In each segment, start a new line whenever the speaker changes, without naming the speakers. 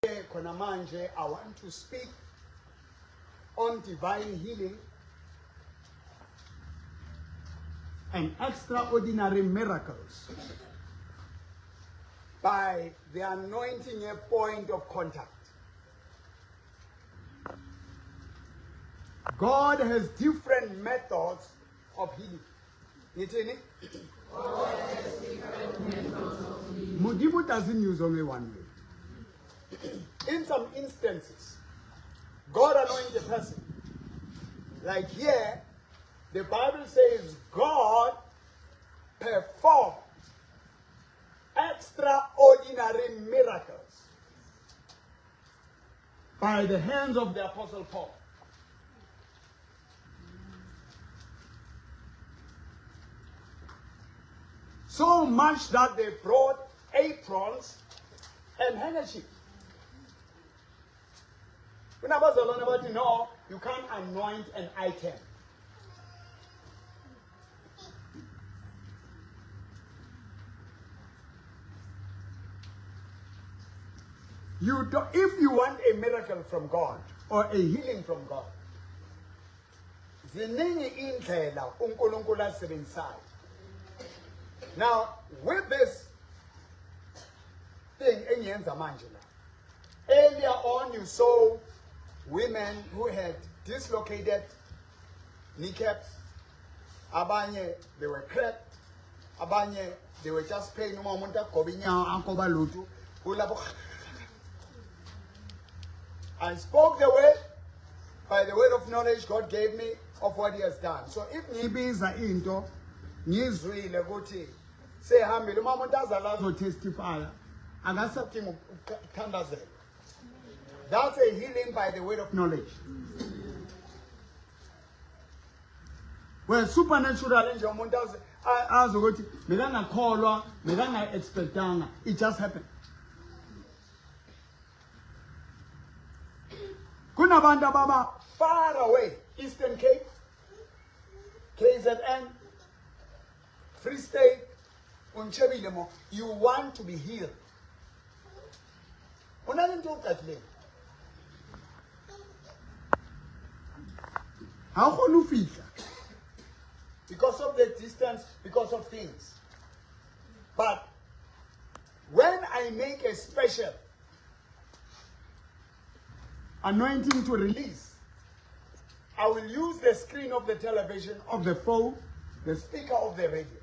Khona manje I want to speak on divine healing and extraordinary miracles by the anointing a point of contact. God has different methods of healing. Ngithini? Modimo doesn't use only one way. In some instances, God anoints a person. Like here, the Bible says God performed extraordinary miracles by the hands of the Apostle Paul. So much that they brought aprons and handkerchiefs. Kunabazalwane bathi no, you can't anoint an item. You do, if you want a miracle from God or a healing from God, ziningi indlela uNkulunkulu asebenzisayo. Now, with this thing engiyenza manje la. Earlier on you saw women who had dislocated kneecaps. Abanye they were cracked. Abanye they were just pain uma umuntu agoba inyawo agoba lutho kulapho I spoke the word by the word of knowledge God gave me of what he has done. So if ngibiza into ngizwile ukuthi sehambile uma umuntu azala azotestifya akasadinga ukuthandazela. That's a healing by the word of knowledge. Well, supernatural nje umuntu azi azi ukuthi bekangakholwa, bekanga-expectanga. It just happened. Kunabantu ababa far away, Eastern Cape, KZN, Free State, ungitshebile mo, you want to be healed. O na le ntho o qadileng. Ha o kgone ho fihla because of the distance, because of things. But when I make a special anointing to release, I will use the screen of the television, of the phone, the speaker of the radio.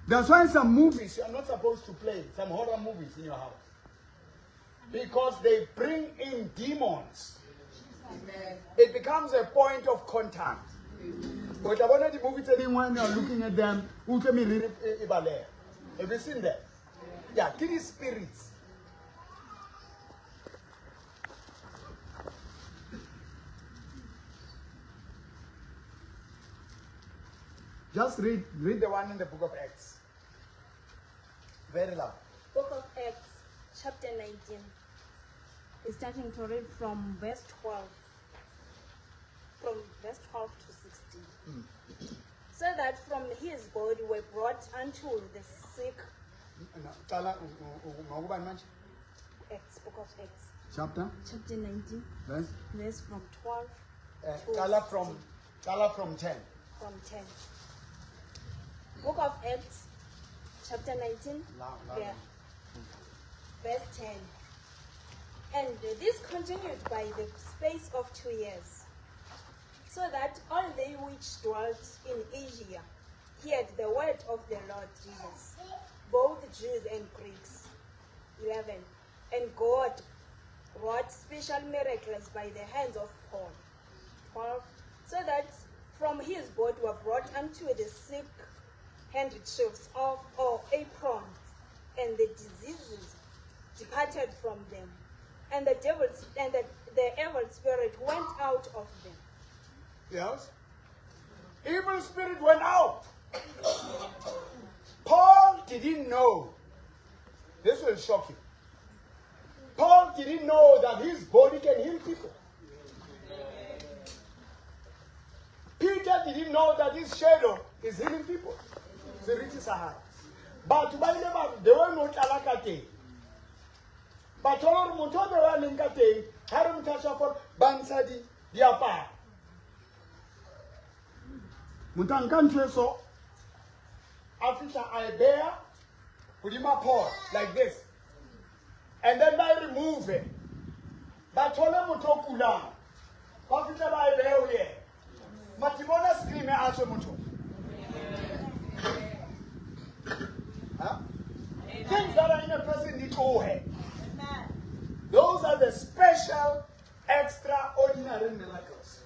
That's why some movies you are not supposed to play, some horror movies in your house. Because they bring in demons. Amen. It becomes a point of contact. But I wanted the movie telling when you are looking at them, have you seen that? Yeah, kill spirits. Just read, read the one in the book of Acts. Very loud.
Book of Acts, chapter 19. We're starting to read from verse 12. From verse 12 to 16. Mm. So that from his body were brought unto the sick. Acts, book of Acts.
Chapter?
Chapter 19.
Verse?
Verse from 12.
Uh, from Qala from 10.
From 10. Book of Acts, chapter 19,
loud, loud.
Yeah, verse 10. And this continued by the space of 2 years, so that all they which dwelt in Asia heard the word of the Lord Jesus, both Jews and Greeks. 11. And God wrought special miracles by the hands of Paul. 12. So that from his body were brought unto the sick handkerchiefs of or aprons, and the diseases departed from them, and the devils and the, the evil spirit went out of them.
Yes. Evil spirit went out. Paul didn't know. This will shock you. Paul didn't know that his body can heal people. Peter didn't know that his shadow is healing people. Seriti sa hae. Batho ba ile ba the way no tlala ka teng. Ba thola gore motho o be ba leng ka teng ga re motho a swa ba ntsha diaparo. Motho a nka ntho e so a fihla a e beya hodima Paul like this and then ba e remove ba thole motho o kulang ba fitlha ba e beye ho yena madimona scream a tswe motho. Huh? Things that are in a person di tlohe. Those are the special extraordinary miracles.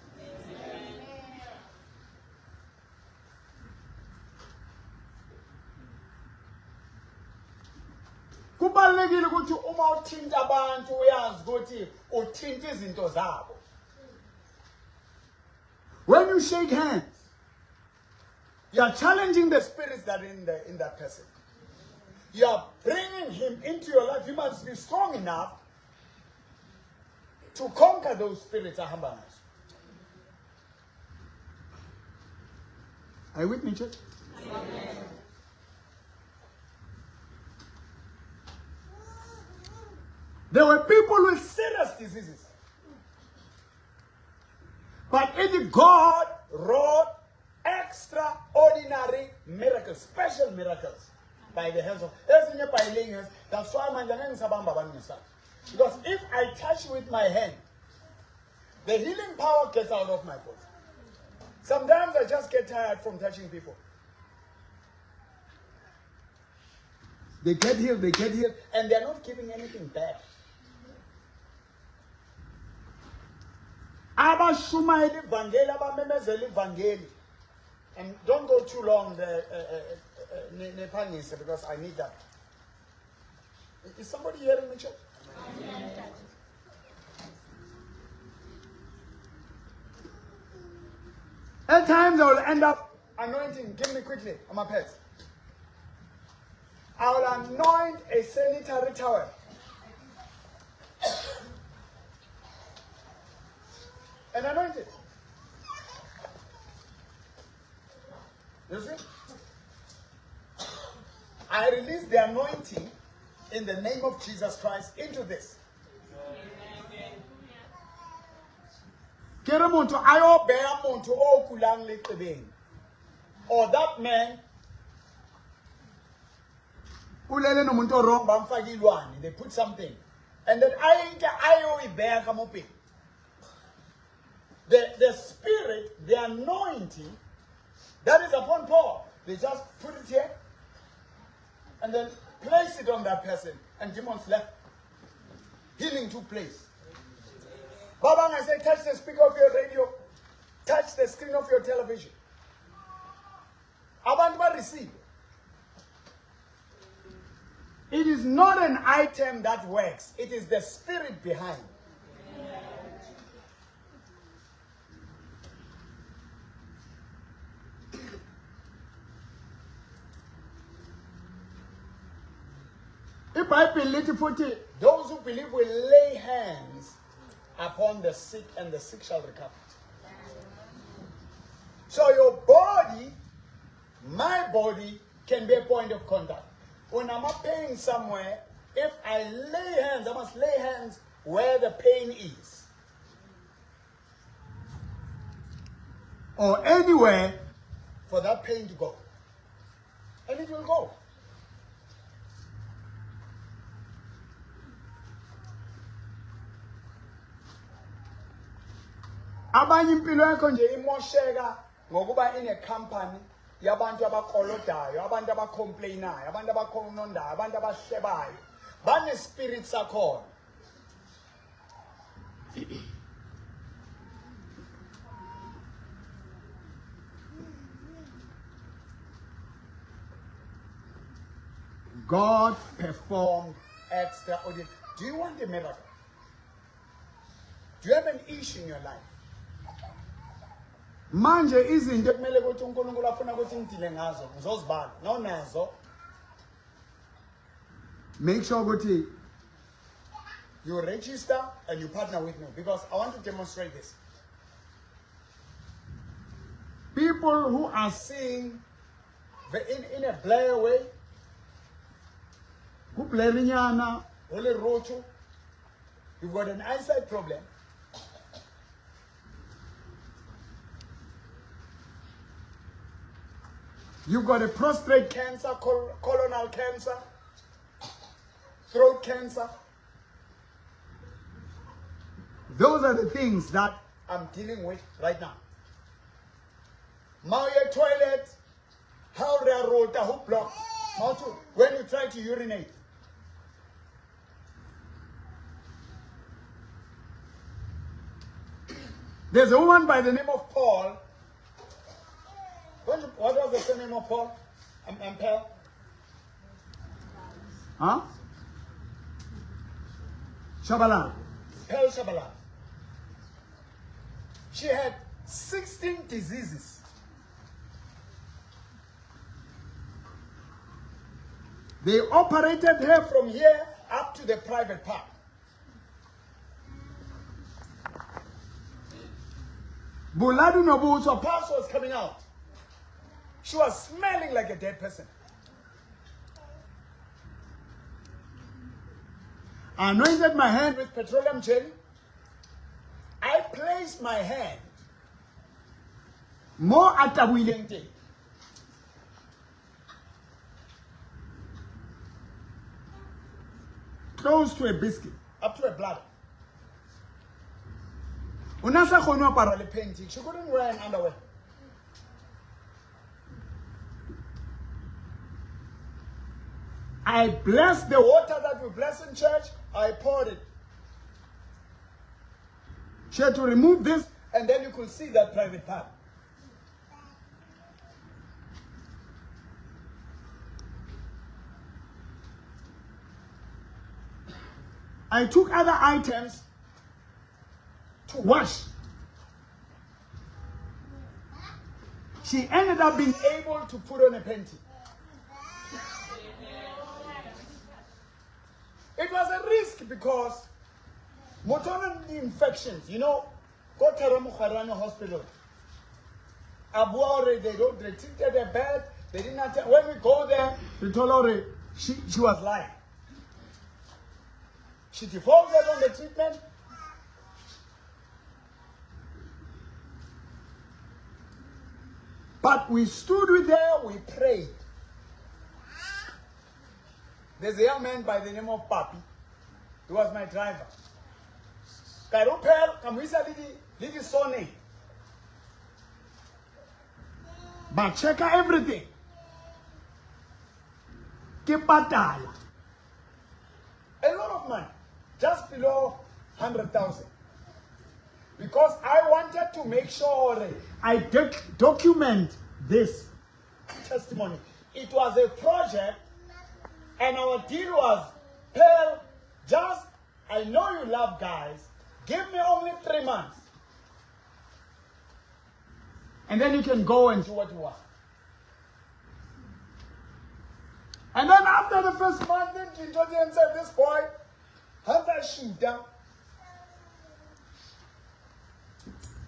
Kubalulekile ukuthi uma uthinta abantu uyazi ukuthi uthinta izinto zabo. When you shake hands, you are challenging the spirits that are in that person. You are bringing him into your life. You must be strong enough to conquer those spirits ahamba nazo. Are you with me, church? Amen. There were people with serious diseases. But if God wrought extraordinary miracles, special miracles by the hands of ezinye by laying hands. That's why manje angeke ngisabamba abantu ngesandla. Because if I touch with my hand, the healing power gets out of my body. Sometimes I just get tired from touching people. They get healed, they get healed, and they're not giving anything back. Abashumayela ivangeli, abamemezela ivangeli. And don't go too long there, nephangise, because I need that. Is somebody hearing me, church? At times I will end up anointing. Give me quickly on my pets. I will anoint a sanitary towel. And anoint it. You see? I release the anointing in the name of Jesus Christ into this. Ke re motho a yo beya motho o kulang leqebeng. Or that man ulele nomuntu o wrong, bamfaka ilwane, they put something. And then ayinke ayoyibeka ka mo pele. The spirit, the anointing that is upon Paul, they just put it here and then place it on that person, and demons left. Healing took place. Baba, I say, touch the speaker of your radio, touch the screen of your television. Abantu ba receive. It is not an item that works. It is the spirit behind. IBhayibheli lithi futhi those who believe will lay hands upon the sick and the sick shall recover. So your body, my body, can be a point of contact. When I'm pain somewhere, if I lay hands, I must lay hands where the pain is. Or anywhere for that pain to go. And it will go. Abanye impilo yakho nje imosheka ngokuba ine company yabantu abakolodayo, abantu abacomplainayo, abantu abakhonondayo, abantu abahlebayo. Bane spirit sakhona. God performed extraordinary. Do you want a miracle? Do you have an issue in your life? Manje izinto ekumele ukuthi uNkulunkulu afuna ukuthi ngidile ngazo ngizozibala nonazo. Make sure ukuthi you register and you partner with me, because I want to demonstrate this. People who are seeing the, in a blur way, kublerinyana, holy rocho. You've got an eyesight problem. You've got a prostate cancer, col colonal cancer, throat cancer. Those are the things that I'm dealing with right now. Mauye toilet, how re a rota, who block, how to, when you try to urinate. There's a woman by the name of Paul. What was the surname of Paul? I'm Paul. Huh? Shabalala. Pearl Shabalala. She had 16 diseases. They operated her from here up to the private part. Buladu Nobuso pus was coming out. She was smelling like a dead person. I anointed my hand with petroleum jelly. I placed my hand mo a taboileng teng. Close to a biscuit, up to a bladder. O ne a sa kgone ho apara le panty. She couldn't wear an underwear. I blessed the water that we bless in church. I poured it. She had to remove this, and then you could see that private part. I took other items to wash. She ended up being able to put on a panty. It was a risk because maternal infections, you know, go to Ramokgwerane Hospital. Abuore, they don't, they treated her bad. They didn't attend. When we go there, they told her she, she was lying. She defaulted on the treatment. But we stood with her, we prayed. There's a young man by the name of Papi. He was my driver. Ka re o phela ka mo isa le di le di sone. Ba checka everything. Ke patala. A lot of money, just below 100,000. Because I wanted to make sure I doc document this testimony. It was a project, and our deal was, Pearl, just, I know you love guys, give me only three months. And then you can go and do what you want. And then after the first month, then Jintojian said, this boy, Hunter Shuda,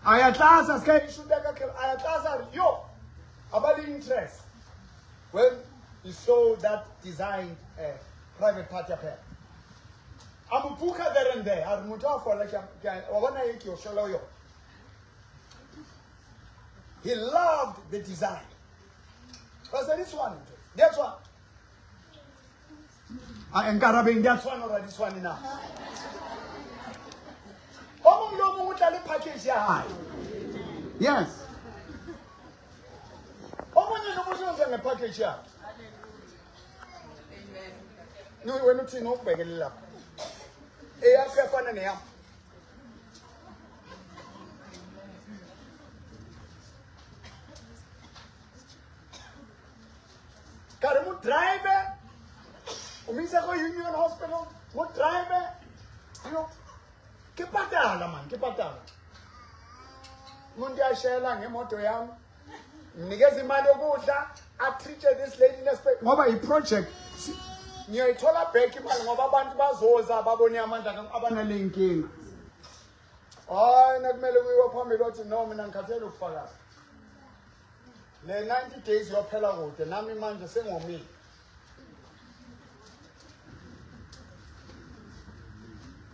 a ya tlase a se ka e shoota ka a ya tlase a re yo a ba le interest when he saw that designed uh, private party apparel a mo puka there and there a re motho a fola wa bona e ke o shela yona he loved the design I said this one that's one a nkarabeng di a tshwana ora di tshwane na o mongwe le o mongwe o tla le package ya gae yes omunye nomunye uze ngepackage yakhe wena uthini ukubhekelela lapho eyakho yafana neyami Ka re mo drive o mo isa ko Union Hospital mo drive you know ke patala man ke patala umuntu uyashela ngemoto yami mnikeza imali yokudla atreat this lady nespe ngoba i-project ngiyoyithola back imali ngoba abantu bazoza babone amandla abanale nkinga hayi nakumele kuyiwa phambili wathi no mina ngikhathele ukufakaza Le 90 days yophela kude nami manje sengomile.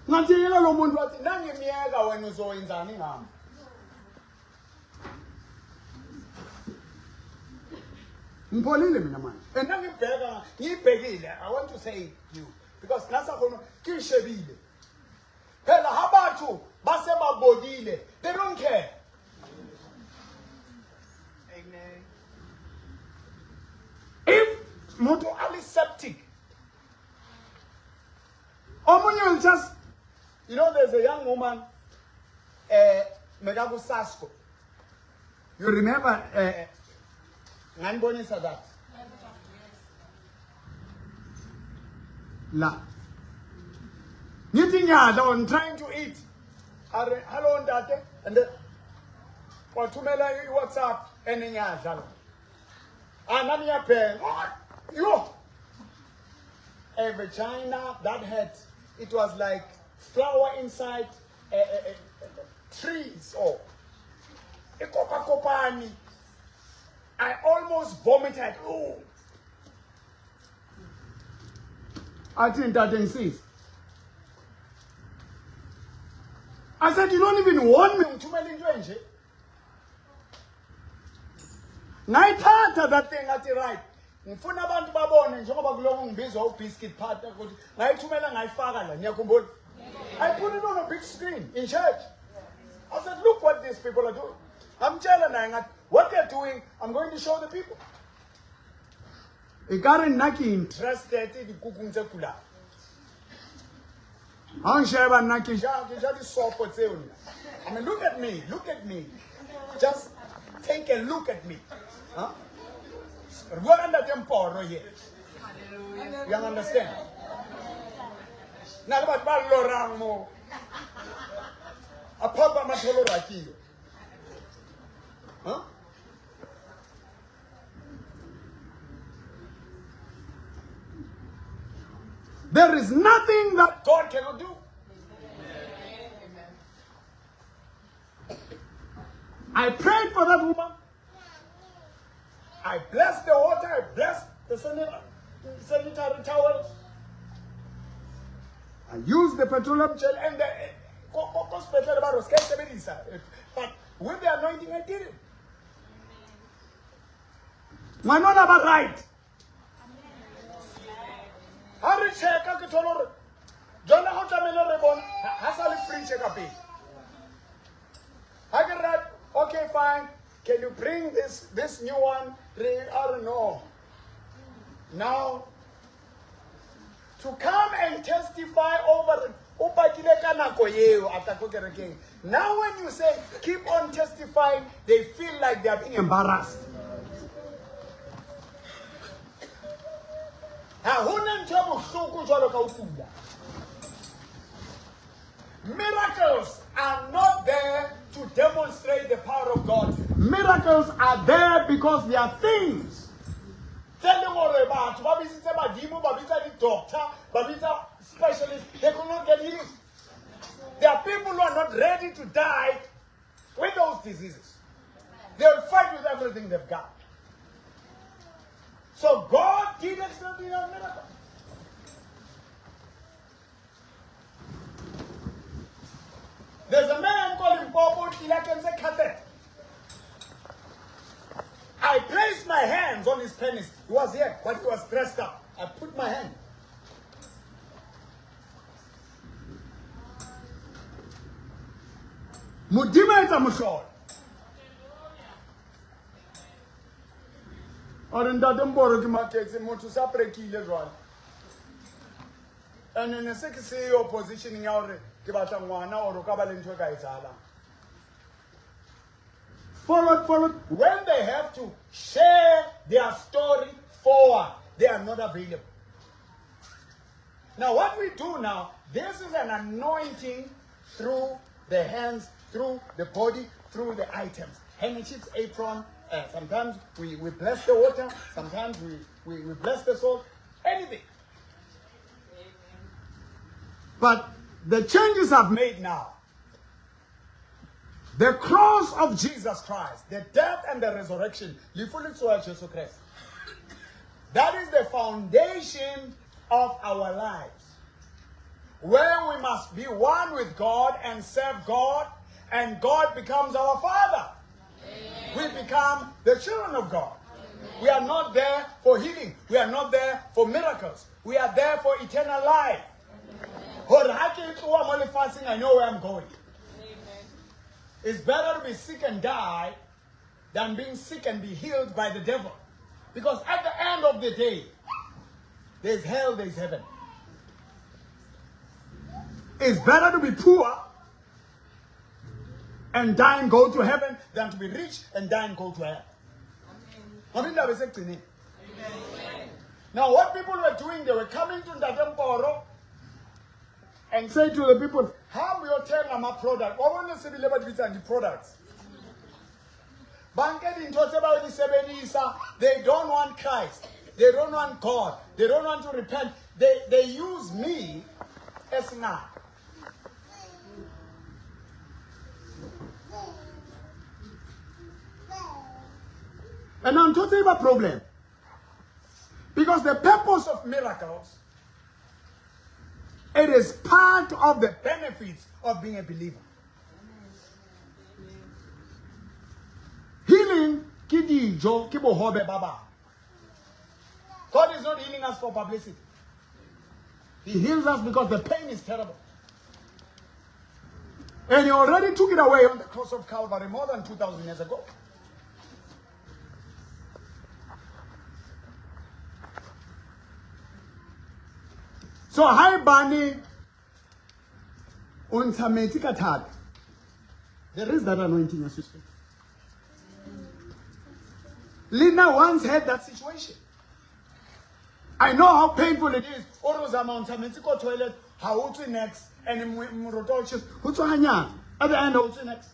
Ngathi yena lo muntu wathi nangimyeka wena uzoyenzani ngami? Ngipholile mina manje. And nangibheka ngiyibhekile I want to say you because nasakhona ke shebile. Phela ha batho ba se ba bodile they don't care.
Amen.
If motho a le septic omunye will just you know there's a young woman eh mekakusasco you remember eh nganibonisa that la ngithi ngiyadla on trying to eat are hello ntate and then wathumela i-whatsapp ene ngiyadla la ah nami ngiyabheka oh, yo a vagina that had it was like flower inside uh, uh, uh, trees or ikopakopani I almost vomited. Oh. Athi ntate ngisize. I said you don't even warn me ngithumela into enje. Ngayithatha that thing ngathi right. Ngifuna abantu babone njengoba kuloko ngibizwa ubiscuit partner ukuthi ngayithumela ngayifaka la niyakhumbula. I put it on a big screen in church. I said look what these people are doing. Ngamtshela naye ngathi what they're doing I'm going to show the people. Ekare nna ke interested dikukung tse kulang. Ha o nsheba nna ke ja ke ja disopo tseo nna. I mean look at me, look at me. Just take a look at me. Huh? Re bua ka ntate Mporo here. You understand? Na le batho ba lorang mo. A phopa matholo rakile. Huh? There is nothing that God cannot do. I prayed for that woman. I blessed the water. I blessed the sanitary towels. I used the petroleum gel and the but with the anointing I did it. Ngwanona ba right. Ha re checka ke thola hore jwale ha o tlamehile re bona ha sa le fridge ka pele. Ha ke right, okay fine. Can you bring this this new one? Re I don't know. Now to come and testify over o pakile ka nako eo a tla ko kerekeng now when you say keep on testifying they feel like they are being embarrassed ha hona ntho e bohloko jwalo ka ho kula miracles are not there to demonstrate the power of god miracles are there because they are things tse leng gore batho ba bitsitse badimo ba bitsa di-doctor ba bitsa specialist they could not get healed there are people who are not ready to die with those diseases they'll fight with everything they've got so god did extraordinary miracles There's a man called Limpopo Tlila catheter. I placed my hands on his penis. He was here, but he was dressed up. I put my hand. Modimo etsa mohlolo. A re ntate Mboro ke maketse motho sa prekile jwale. And ne se ke seyo positioning ya hore ke batla ngwana or o ka ba le ntho e ka etsahalang. Followed, followed. When they have to share their story forward, they are not available. Now, what we do now, this is an anointing through the hands, through the body, through the items. Handkerchiefs, apron, uh, sometimes we, we bless the water, sometimes we, we, we bless the salt, anything. But the changes I've made now, the cross of Jesus Christ, the death and the resurrection, Jesus Christ. That is the foundation of our lives. Where we must be one with God and serve God, and God becomes our Father. We become the children of God. We are not there for healing. We are not there for miracles. We are there for eternal life. Gore ha ke tloha mo lefatsheng, I know where I'm going. It's better to be sick and die than being sick and be healed by the devil. Because at the end of the day, there's hell, there's heaven. It's better to be poor and die and go to heaven than to be rich and die and go to hell. Ngoba indaba isekugcineni. Now what people were doing, they were coming to Ntate Mporo and say to the people, hamba uyothenga ama-product. Wabona sebile ba di bitsang di-products. Ba nke dintho tse ba di sebedisa. They don't want Christ. They don't want God. They don't want to repent. They use me as ngaka. And now ntho tse e ba problem. Because the purpose of miracles, it is part of the benefits of being a believer. Healing ke dijo, ke bohobe ba bang. God is not healing us for publicity. He heals us because the pain is terrible. And he already took it away on the cross of Calvary more than 2,000 years ago. So haebane o ntsha metsi ka thata, there is that anointing ya sister. Lina once had that situation. I know how painful it is. O re o zama o ntsha metsi ko toilet, ha o tswe next and moroto o tjhesa. Ho tswa hanyane. At the end, ha o tswe next.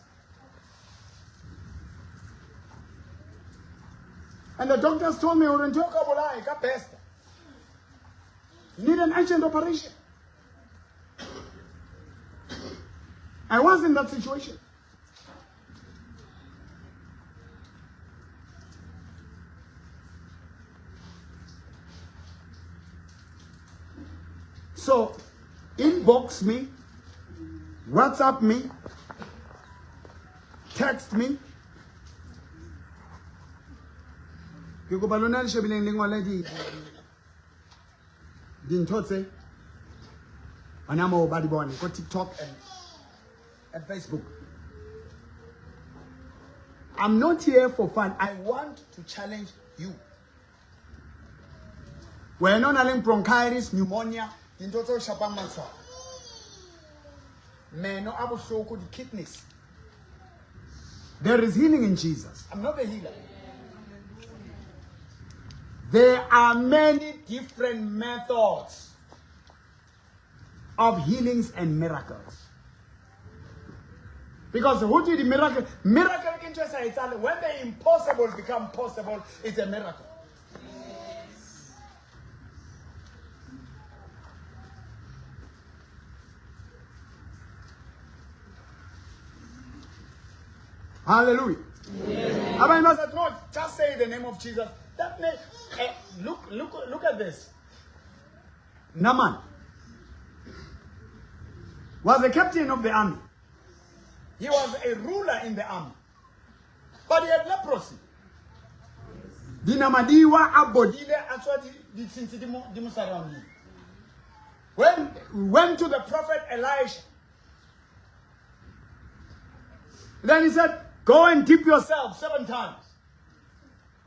And the doctors told me, o re ntho e ka bolaya, e ka besta. You need an urgent operation. I was in that situation. So, inbox me, WhatsApp me, text me. Ke kopa lona le shebileng le ngole di dintho tse hona moo ba di bone ko TikTok and Facebook. I'm not here for fun. I want to challenge you. Wena o na leng bronchitis, pneumonia, dintho tse o shapang matshwao. Meno a bohloko, di-kidneys. There is healing in Jesus. I'm not a healer. There are many different methods of healings and miracles. Because who did the miracle? Miracle ke ntho e sa etsahale. When the impossible become possible, it's a miracle. Hallelujah. Abanye bazathi, no, just say the name of Jesus. That name, look at this. Naaman was a captain of the army. He was a ruler in the army. But he had leprosy. Dinama di wa a bodile a tswa ditshintshi di mo surrounding. When he went to the prophet Elisha, then he said, go and dip yourself 7 times.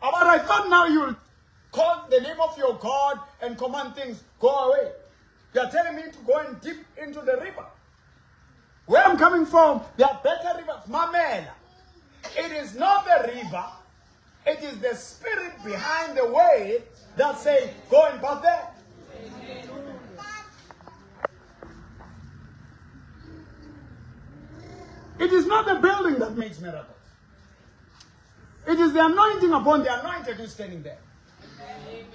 But I thought now you'll call the name of your God and command things, go away. You are telling me to go and dip into the river. Where I'm coming from, there are better rivers. Mamela. It is not the river. It is the spirit behind the way that say, go and bath there. It is not the building that makes miracles. It is the anointing upon the anointed who's standing there.
Amen.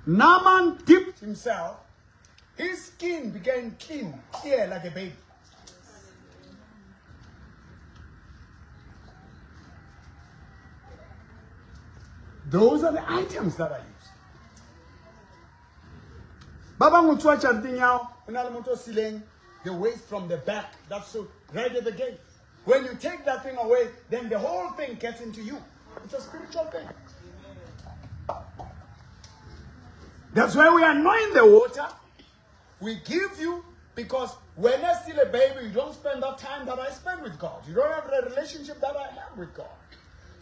Naaman dipped himself. His skin became clean, clear like a baby. Those are the items that I use. Ba bangwe o tsoa jarateng ya gago, o na le motho o sileng the waste from the back. That's so right at the gate. When you take that thing away, then the whole thing gets into you. It's a spiritual thing. That's why we anoint the water. We give you because when you're still a baby, you don't spend that time that I spend with God. You don't have the relationship that I have with God.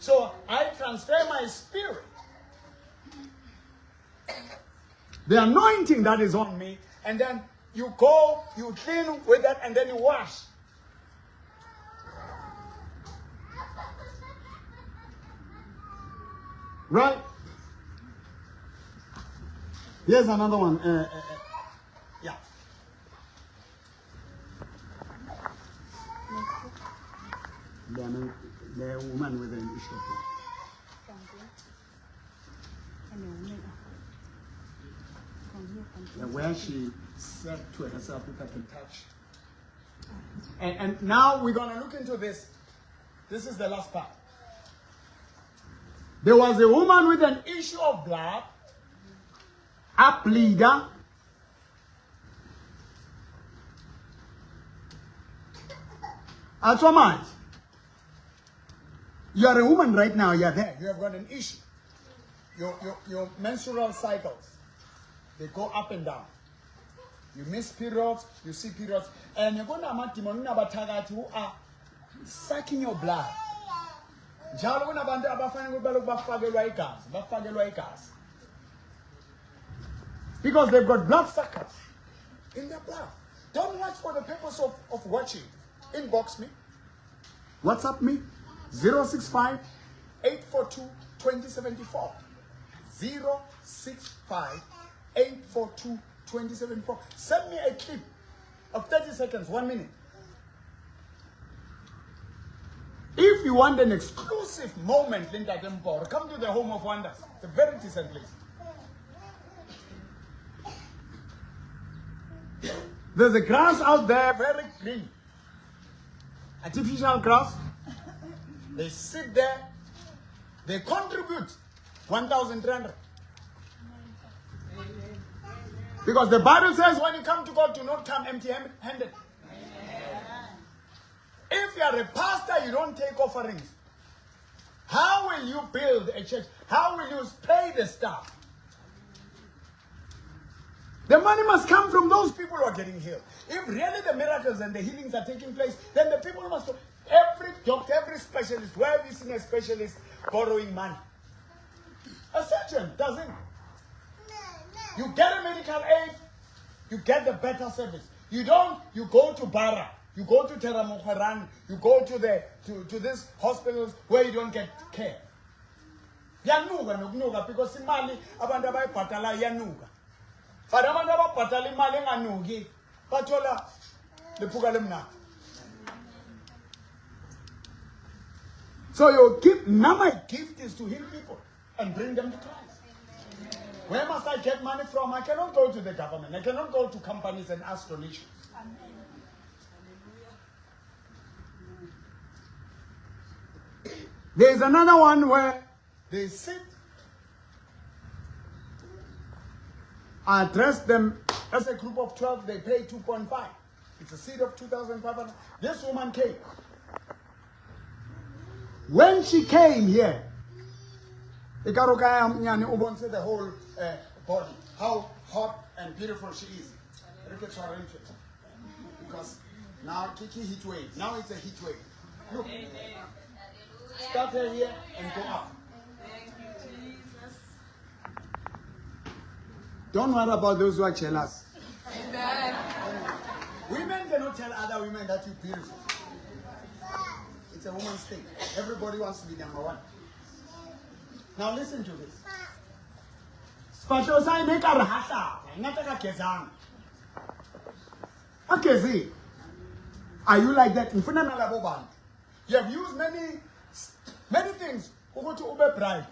So I transfer my spirit. The anointing that is on me, and then you go, you clean with that, and then you wash. Right? Here's another one. Uh, uh, uh, yeah. The, the woman with an issue of blood. Yeah, where she said to herself, if I can touch. And, and now we're going to look into this. This is the last part. There was a woman with an issue of blood, a bleeder. A You are a woman right now, you are there, you have got an issue. Your, your, your menstrual cycles, they go up and down. You miss periods, you see periods, and you're going to who are sucking your blood. Njalo kunabantu abafanele ukuthi balokhu bafakelwa igazi, bafakelwa igazi. Because they've got blood suckers in their blood. Don't watch for the purpose of, of watching. Inbox me. WhatsApp me 065 842 2074. 065 842 2074. Send me a clip of 30 seconds, one minute. If you want an exclusive moment, Linda Gembor, come to the Home of Wonders. It's a very decent place. There's a grass out there, very green. Artificial grass. They sit there. They contribute 1,300. Because the Bible says when you come to God, do not come empty handed. If you are a pastor, you don't take offerings. How will you build a church? How will you pay the staff? The money must come from those people who are getting healed. If really the miracles and the healings are taking place, then the people must. Every doctor, every specialist, where have you seen a specialist borrowing money? A surgeon doesn't. You get a medical aid, you get the better service. You don't, you go to Bara, you go to Teramokharan, you go to the to, to these hospitals where you don't get care. Yanuka nokunuka because imali abantu abayibhatalayo iyanuka. But abantu ababhatala imali enganuki bathola lephuka lemnandi. So your gift, now my gift is to heal people and bring them to Christ. Where must I get money from? I cannot go to the government. I cannot go to companies and ask donations. There is another one where they sit. I address them as a group of 12, they pay 2.5. It's a seed of 2,500. This woman came. When she came here, the whole uh, body, how hot and beautiful she is. Because now Kiki heat wave. Now it's a heat wave. Look. Start her here and go up. Don't worry about those who are jealous. Amen. Women cannot tell other women that you're beautiful. It's a woman's thing. Everybody wants to be number one. Now listen to this. Sifahlo sa ene ka re hahlapa, ngata ka gezang. Agezi. Are you like that? Ngifuna nalabo bantu. You have used many many things ukuthi ube bright.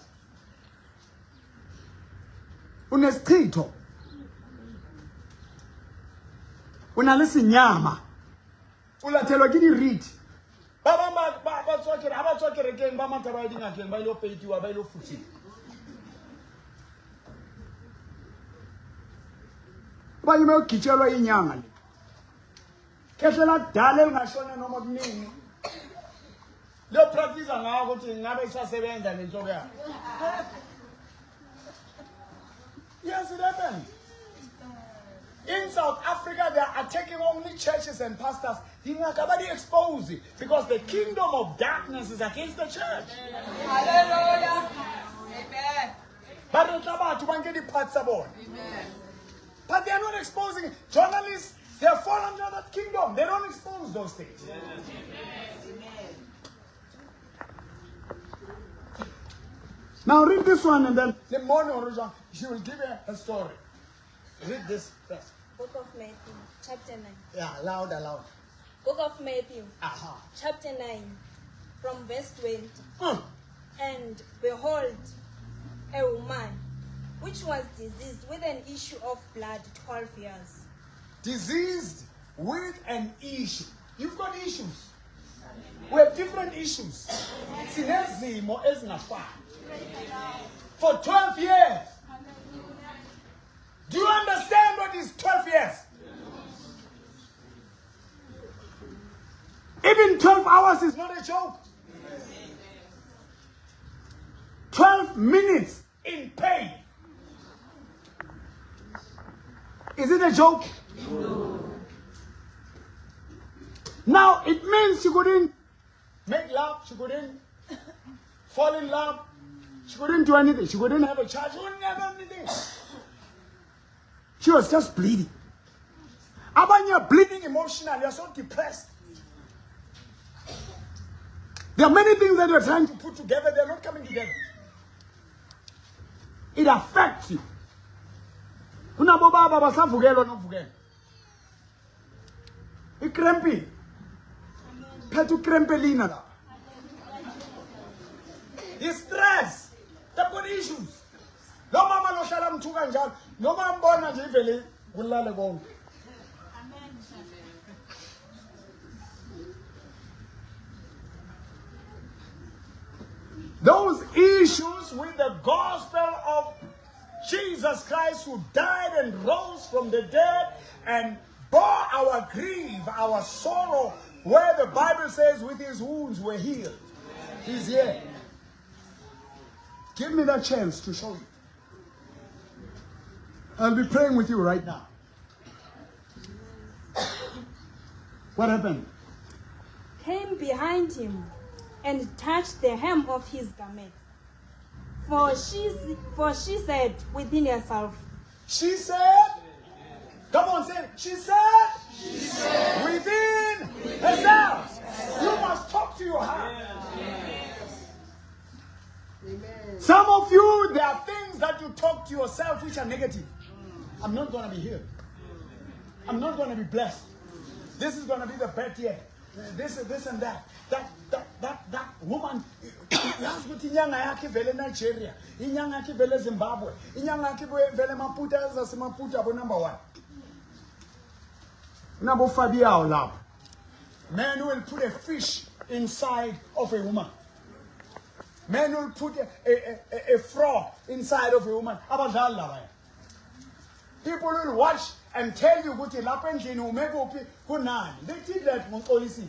Unesichitho. O na le senyama. O latelwa ke diriti. Ba bang ba ba ba tswa kere, ha ba tswa kerekeng ba matha ba ye dingakeng ba ile peitiwa ba ile futhiwa. Abanye bayogitshelwa inyanga le. Khehla lakudala elingashona noma kunini. Leyo practice ngakho ukuthi ngabe isasebenza lenhloko yakhe. Yes, it happened. In South Africa, they are attacking only churches and pastors. Ingakabadi expose because the kingdom of darkness is against the church.
Hallelujah. Amen.
Ba re tla batho ba nke di-parts tsa bona. But they are not exposing journalists. They fall under that kingdom. They don't expose those things. Now read this one and then the morning she will give her a story. Read this first.
Book of Matthew, chapter 9.
Yeah, louder, louder.
Book of Matthew,
Aha.
chapter 9, from verse 20. And behold, a woman which was diseased with an issue of blood 12 years.
Diseased with an issue. You've got issues. We have different issues. Sinezimo ezingafani. For 12 years. Do you understand what is 12 years? Even 12 hours is not a joke. 12 minutes in pain. Is it a joke? No. Now, it means she couldn't make love, she couldn't fall in love, she couldn't do anything, she couldn't have a child, she couldn't have anything. She was just bleeding. Abanye are bleeding emotionally, you're so depressed. There are many things that you're trying to put together, they're not coming together. It affects you. Kunabo baba basavukelwa nokuvukelwa. Ikrempile. Phethe ukrempelina lapha. I-stress. They've got issues. Lo mama lohlala mthuka njalo noma ambona nje ivele kulale konke. Those issues with the gospel of Jesus Christ who died and rose from the dead and bore our grief, our sorrow, where the Bible says with his wounds we're healed. He's here. Give me that chance to show you. I'll be praying with you right now. What happened?
Came behind him and touched the hem of his garment. For she, for she said within herself,
She said, come on, say it. She said, she said within herself. You must talk to your heart. Amen. Some of you, there are things that you talk to yourself which are negative. I'm not going to be healed. I'm not going to be blessed. This is going to be the bad year. This, this and that. That, that, that, that woman. Yazi ukuthi inyanga yakhe ivele eNigeria, inyanga yakhe ivele eZimbabwe, inyanga yakhe ivele eMaputo, ezasemaputo abo number 1. Nabo Fabiao lapho. Man will put a fish inside of a woman. Man will put a, a, a, a frog inside of a woman. Abadlali laba. People will watch and tell you ukuthi lapha endlini ume kuphi kunani. They did that ngoxolisile.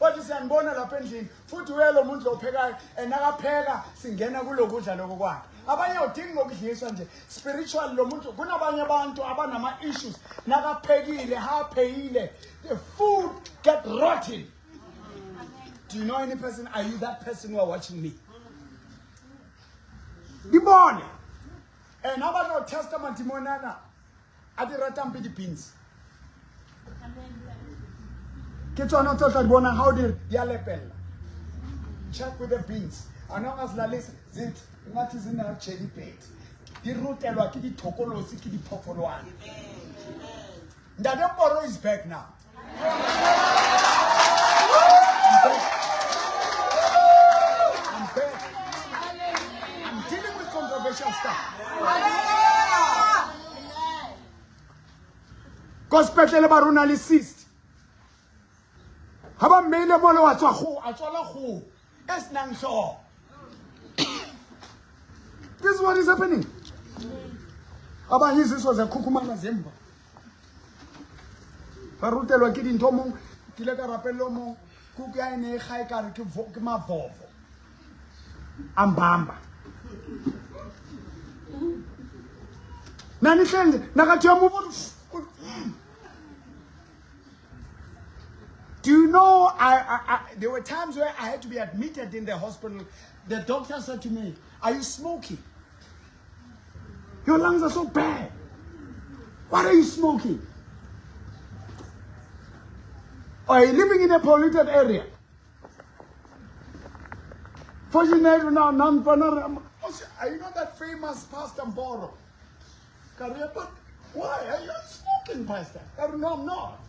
Bathi siyanibona lapha endlini futhi uye lo muntu lophekayo and akapheka singena kulokudla lokho kwakhe. Abanye udinga ngokudliswa nje spiritual lo muntu kunabanye abantu abanama issues nakaphekile hapheyile the food get rotten. Do you know any person? Are you that person who are watching me? Dibone. And how about our testament monana? A di ratang pe di-beans. Ke tsona tse o tla di bona how di di a lepella. Check with the beans. Ana ungazilalisi zithi ngathi zina jelly bait. Di rutelwa ke dithokolosi ke diphofolwana. Ntate Poro is back now. I'm back. I'm dealing with controversial stuff. Ko sepetlele ba rona le cyst. Ha ba mmeile mole wa tswa go a tswala go e senang hlooho. This is what is happening. Abanye iziso zakhukhumana zemva. Ba rutelwa ke dintho mong ke ile ka rapelelo mong kuku ya ene e ga e kare ke ke mavovo. A mbamba. Nani hleng nakathi uyamubona Do you know, I, I, I, there were times where I had to be admitted in the hospital. The doctor said to me, Are you smoking? Your lungs are so bad. What are you smoking? Are you living in a polluted area? Fortunately, now, are you not that famous Pastor Mboro? But why are you smoking, Pastor? No, I'm not.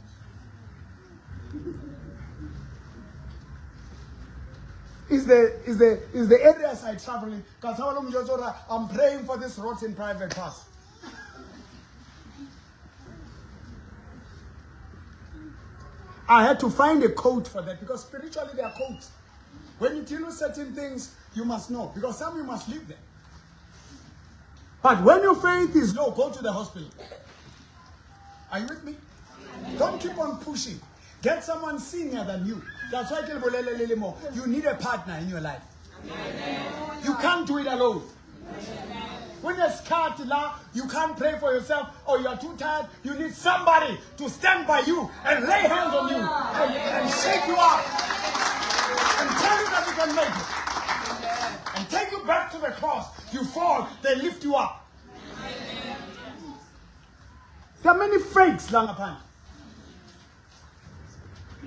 Is the is the is the areas I travel in. I'm praying for this rotten private pass. I had to find a code for that because spiritually there are codes. When you deal with certain things, you must know because some you must leave them. But when your faith is low, go to the hospital. Are you with me? Don't keep on pushing. Get someone senior than you. That's why you need a partner in your life. You can't do it alone. When there's la, you can't pray for yourself or you are too tired. You need somebody to stand by you and lay hands on you and, and shake you up and tell you that you can make it. And take you back to the cross. You fall, they lift you up. There are many fakes, Langapan.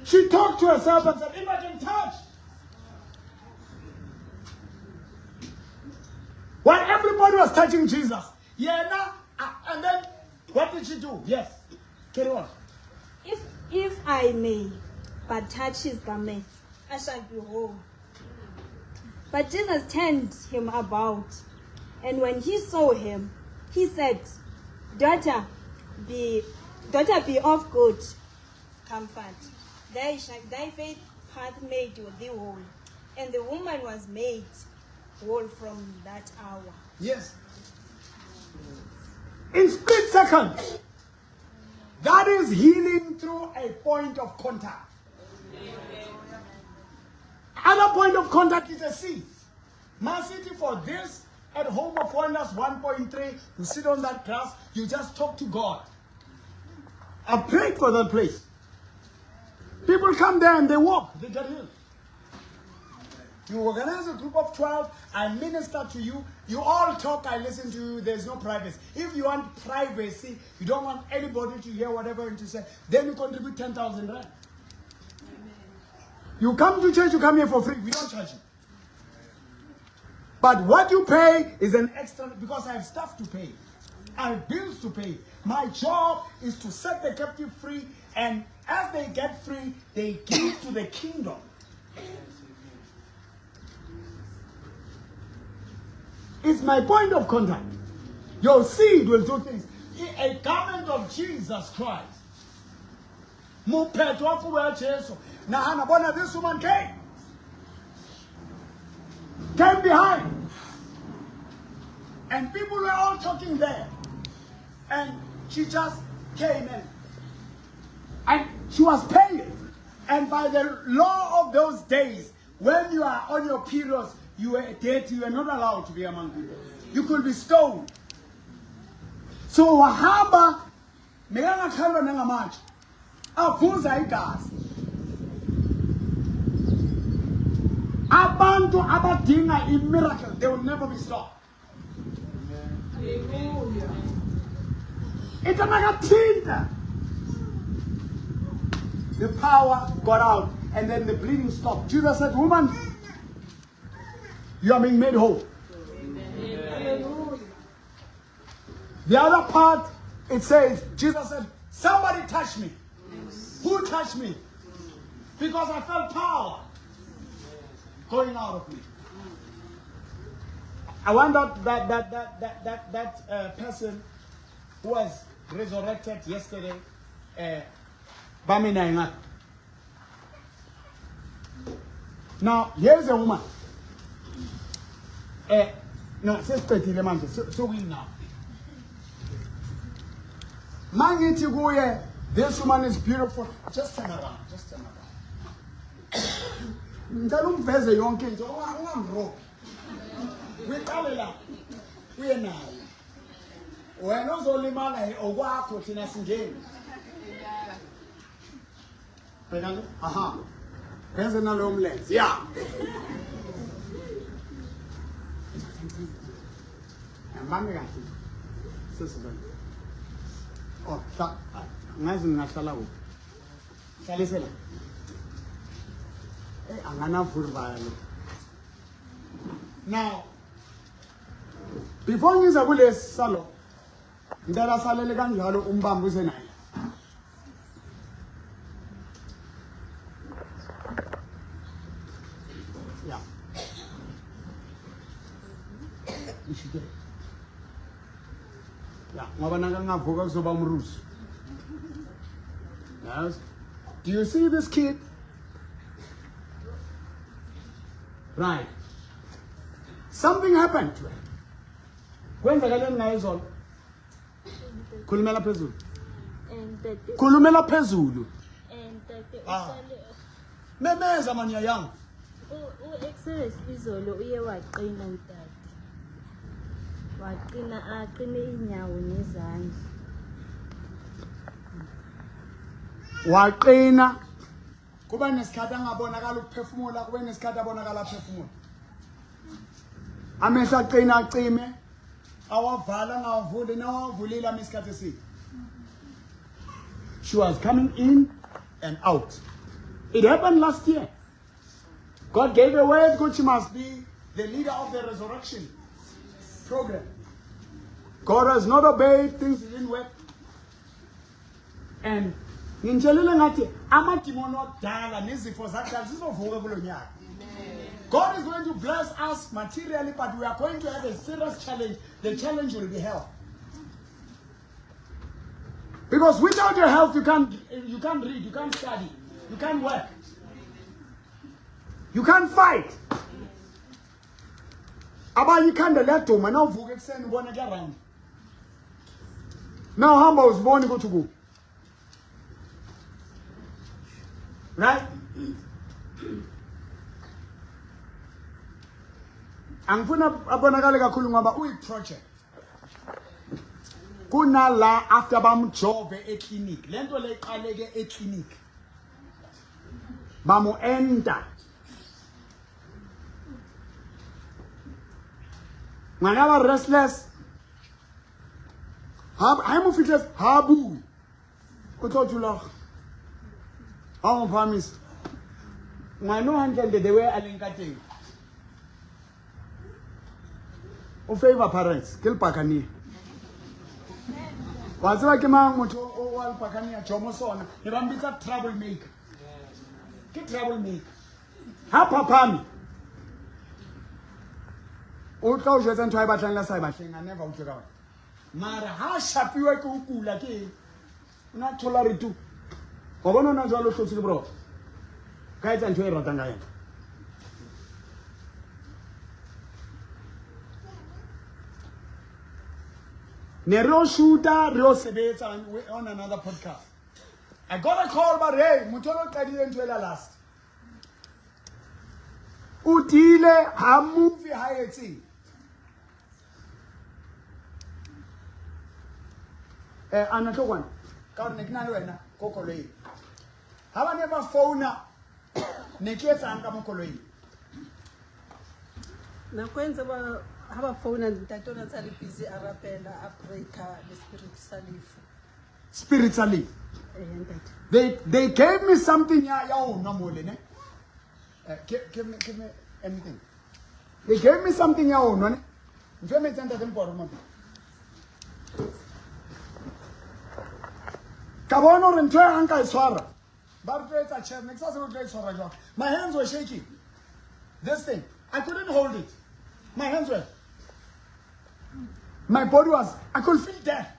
She talked to herself and said, If I can touch. While everybody was touching Jesus, yeah, now, and then what did she do? Yes, carry on.
If, if I may but touch his garment, I shall be whole. But Jesus turned him about, and when he saw him, he said, Daughter, be, daughter, be of good comfort. Thy, thy faith hath made thee whole. And the woman was made whole from that hour.
Yes. In split seconds. That is healing through a point of contact. Other point of contact is a seed. My city for this at Home of Wonders 1.3, you sit on that grass, you just talk to God. I prayed for that place. People come there and they walk, they get healed. You organize a group of 12, I minister to you. You all talk, I listen to you. There's no privacy. If you want privacy, you don't want anybody to hear whatever you say, then you contribute 10,000 rand. You come to church, you come here for free. We don't charge you. But what you pay is an extra because I have stuff to pay. I have bills to pay. My job is to set the captive free, and as they get free, they give to the kingdom. It's my point of contact. Your seed will do things. A garment of Jesus Christ. Mophetho wa kobo ya Jesu. Nahana bona this woman came. Came behind. And people were all talking there. And she just came in. And she was pale. And by the law of those days, when you are on your periods, you were dead, you were not allowed to be among people. You could be stoned. So wahamba Bekangakhalwa nangamatshe. Avuza igazi. Abantu abadinga i-miracle, they will never be stopped.
Hallelujah.
Ithi makathinta. The power got out and then the bleeding stopped. Jesus said, Woman, you are being made whole.
Hallelujah.
The other part, it says, Jesus said, Somebody touched me. Who touched me? Because I felt power going out of me. I want that that that that that that, that uh, person who was resurrected yesterday, uh, Bamina Now, here's a woman. Eh, no, sesiqedile manje, sokuyini now. Mangithi kuye, this woman is beautiful. Just turn around, just turn around. Ngicela umveze yonke into, ungamrobhi. Uyiqale la, uye naye. Wena uzolimala okwakho thina singeni. Bheka le, aha. Veze nalowo mlenze. Yeah. Mbambe kahle. Sesizana. Oh, hla ngazi ngingahlala kuphi. Hlalise la. Eh anganavurvalo. Now before ngiza kulesi salo ngicela salele kanjalo umbambe uze naye. Yeah. Ishike. Yeah, ngoba nakangavuka kuzoba umrusu. Yes. Do you see this kid? Right. Something happened to her. Kwenzakaleni ngaye izolo? Khulumela phezulu. Khulumela phezulu. Ah. Memeza man you're young.
U-Exodus izolo uye waqina udade. Waqina aqine inyawo nezandla.
Waqina kuba nesikhathi angabonakala ukuphefumula kube nesikhathi abonakala aphefumula. Amehlo aqina acime awavala angawavuli nawavulile ami isikhathi eside. She was coming in and out. It happened last year. God gave a word, God, she must be the leader of the resurrection program. God has not obeyed, things didn't work. And ngintshелile ngathi amadimoni wakudala nezifo zakudala zizovuka kulo nyaka. God is going to bless us materially, but we are going to have a serious challenge. The challenge will be health. Because without your health, you can't, you can't read, you can't study, you can't work, you can't fight. Abanye ikhanda liyaduma nawuvuka ekuseni ubona kuyaround. Nawuhamba uzibona ukuthi ukuphi. Right? Angifuna abonakale kakhulu ngoba uyi-project. Kunala after bamjove eclinic. Lento le iqaleke eclinic. Bamu enter. Ngwana ba restless. Ha ha mo fitlhe ha bue. O tlo dula. Ha mo phamisa. Ngwana o hantle the way a leng ka teng. O favor parents ke lepakania. Wa tseba ke mang motho o wa lepakania Jomo sona ne ba mbitsa trouble maker. Ke trouble maker. Ha phaphame o tla o jwetsa ntho a e batlang le sa e batleng a never utlwe ka wena. Mara ha shapiwe ke o kula ke eng? O na thola re tu. Wa bona ona jwalo o hlotswe ke boroko. Ka etsa ntho e ratang ka yena. Ne re o shoota, re o sebetsa on another podcast. I got a call but hey, motho o qadile ntho ela last. O tiile ha move ha etseng. Eh ana tlo kwana. Ka hore ne ke na le wena ko koloing. Ha ba ne ba founa ne ke etsang ka mo koloing.
Nako e ntse ba ha ba founa ntate o ne a ntse a le busy a rapela a breaker le spirit sa lefu.
Spirit sa lefu.
Ee ntate.
They gave me something ya ya o nwa mole ne. Give me give me anything. They gave me something ya o nwa ne. Mfe metsi a ntate Mporo mo. Ka bona hore ntho e ha nka e tshwara ba re tlo etsa tjhe ne ke sa tsebe tlo e tshwara jwang. My hands were shaking. This thing, I couldn't hold it. My hands were. My body was, I could feel death.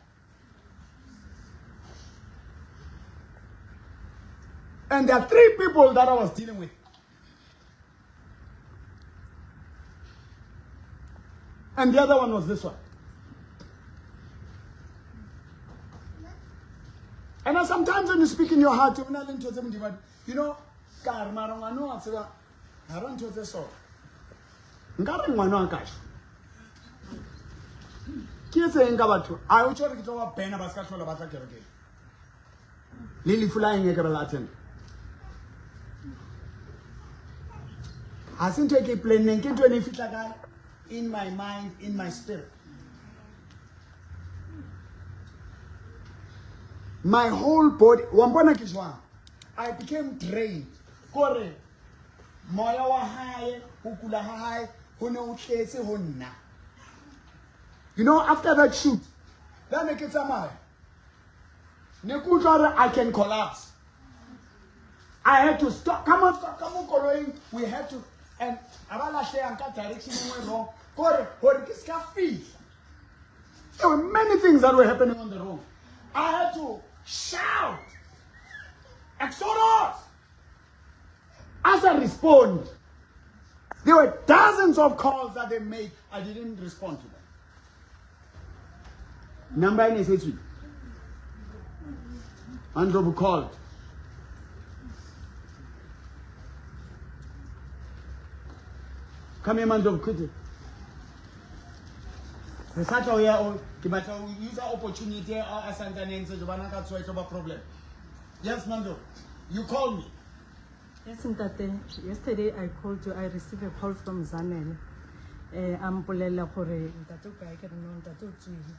And there are three people that I was dealing with. And the other one was this one. And sometimes when you speak in your heart, o na le ntho tse modimo you know, ka re mara ngwana wa tseba ga ra ntho tse so. Nka re ngwana wa ka shwa. Ke etse eng ka batho? A o tjho re ke tlo ba bena ba se ka hlola ba tla kerekeng. Le lefu la eng e ke re la attend. Ha se ntho e ke e planneng, ke ntho e ne e fihla kae? In my mind, in my spirit. My whole body, wa mpona ke jwang? I became drained. Kore moya wa hae, ho kula ha hae, ho ne ho tletse ho nna. You know, after that shoot, la ne ke tsamaya. Ne ke utlwa hore I can collapse. I had to stop. Come on, stop. Come on, koloing. We had to. And a ba lahleha ka direction e nngwe wrong. Kore, hore ke ska fihla. There were many things that were happening on the road. I had to shout, Exodus! As I respond, there were dozens of calls that they made. I didn't respond to them. Number e ne se tswile. Androbo called. Come here, Mandrobo, quickly. Re sa tla o ya o ke batla o use opportunity a a santsane ntse jobana ka tsoa e tlo ba problem. Yes, Mando, you called me.
Yes, Ntate. Yesterday I called you. I received a call from Zanele. Eh, a mpolelela gore ntate o kae ke re no ntate o tswile.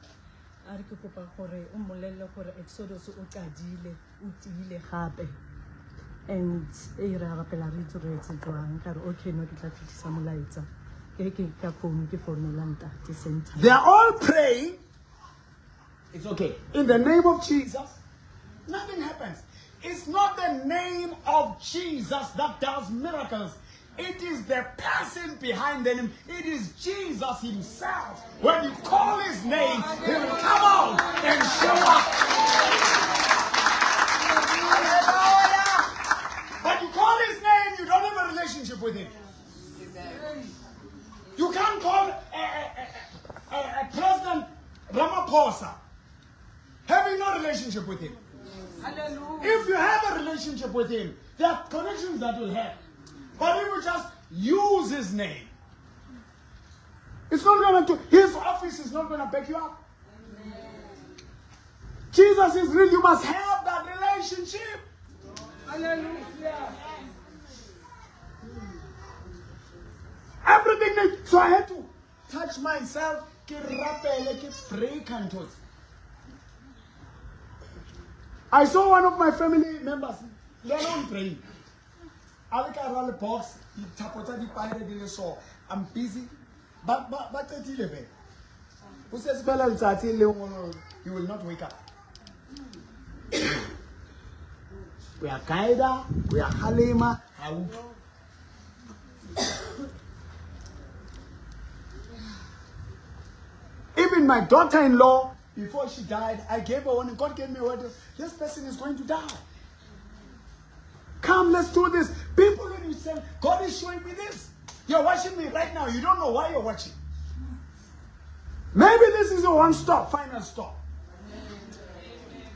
A re ke kopa gore o mmolelele gore Exodus o qadile, o tiile gape. And e re a rapela re itse re etse jwang. Ka re okay no ke tla fitlhisa molaetsa. Ke ke ka phone ke founela ntate same time.
They are all praying. It's okay. In the name of Jesus, nothing happens. It's not the name of Jesus that does miracles. It is the person behind the name. It is Jesus himself. When you call his name, he will come out and show up. But you call his name, you don't have a relationship with him. You can't call a, a, a, a president Ramaphosa having no relationship with him. Hallelujah. If you have a relationship with him, there are connections that will have. But if you just use his name, it's not going to, his office is not going to back you up. Amen. Jesus is real. You must have that relationship. Hallelujah. Everything. That, so I had to touch myself. Ke rapele, ke break ntho tse. I saw one of my family members, le ena o mbrain. A le ka hara le box, dithapo tsa dipaere di le so. I'm busy. Ba ba ba qetile vele. O setse fela letsatsi le nngwe, you will not wake up. O ya guide-a, o ya kgalema, ha utlwe. Even my daughter-in-law, before she died, I gave her one, and God gave me a word. This person is going to die. Come, let's do this. People, when you say, God is showing me this. You're watching me right now. You don't know why you're watching. Maybe this is a one stop, final stop.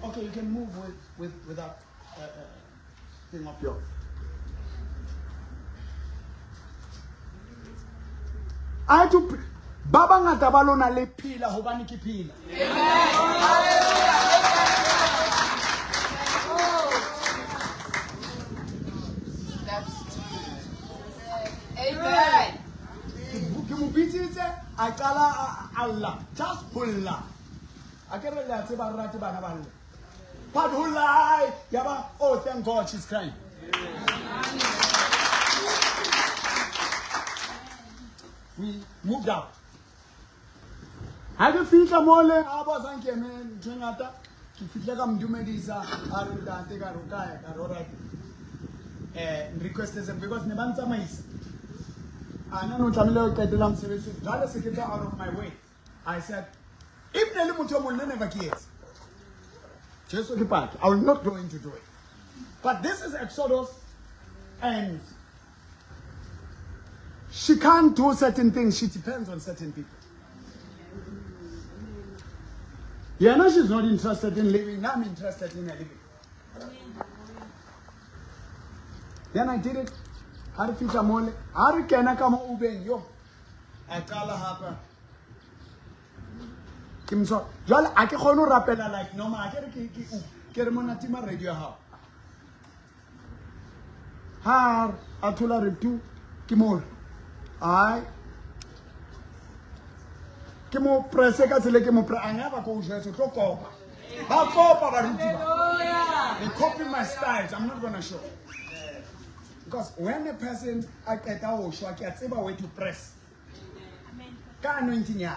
Okay, you can move with, with, with that uh, uh, thing of yours. I had to ba bangata ba lona le phela hobane ke phela.
Amen.
Ke mo bitsitse a qala a lla just ho lla. A ke re le a tseba re rate bana ba lla. But who lie? Yaba, oh, thank God she's crying. We moved out. Ha ke fihla mole, a ba sa nke eme ntho e ngata. Ke fihle ka mo dumedisa, a re ntate ka re o kae, ka re alright. Eh, requested because ne ba ntsamaisa. A na no tlamehile ho qetela mosebetsi. Jwale se ke tswa out of my way. I said, if ne le motho o mong ne never ke etse. Jesu ke paki. I will not go into do it. But this is Exodus and she can't do certain things. She depends on certain people. Yena, she's not interested in living. I'm interested in her living. Then I did it. Ha re fihla mole, ha re kena ka mo Ubeng, yo. A qala hape. Ke motshwa. Jwale a ke kgone ho rapela like normal. A ke re ke ke ke re mona tima radio ya hao. Ha a thola re tu ke mo ai ke mo presse ka tsela ke mo pre a nga ba ko jwetsa tlo kopa. Ba kopa baruti ba. They copy my styles. I'm not gonna show. Because when a person a qeta ho shwa ke a tseba where to press. Ka anointing ya.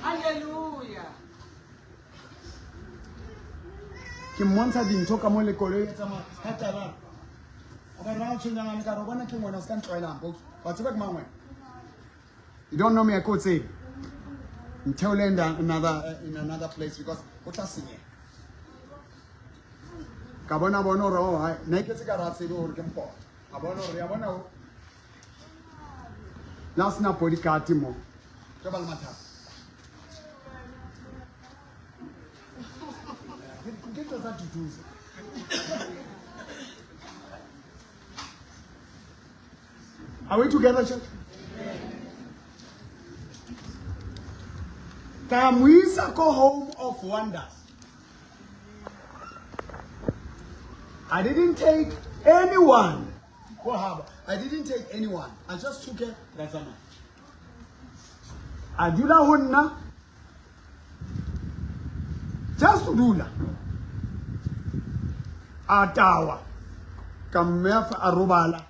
Hallelujah.
Ke mmontsha dintho ka mo le koloi e tsamaya ha taba. A ba ra tshwenyana ka re bona ke ngwana se ka ntlwaelang bo. Wa tseba ke mang wena? You don't know me a ko tsebe. Ntheole in another in another place because o tla senyeha. Ka bona bona hore oh hai ne ke tse ka ra tsebe hore ke mpota. A bona hore ya bona o la sena bodyguard mo. Ke ba le mathata. Ke ntho tsa duduza. Are we together, church? Ka mo isa ko home of wonders. I didn't take anyone. Ko haba. I didn't take anyone. I just took her. Ra tsamaya. A dula ho nna. Just to dula. A tawa. Ka mme a robala.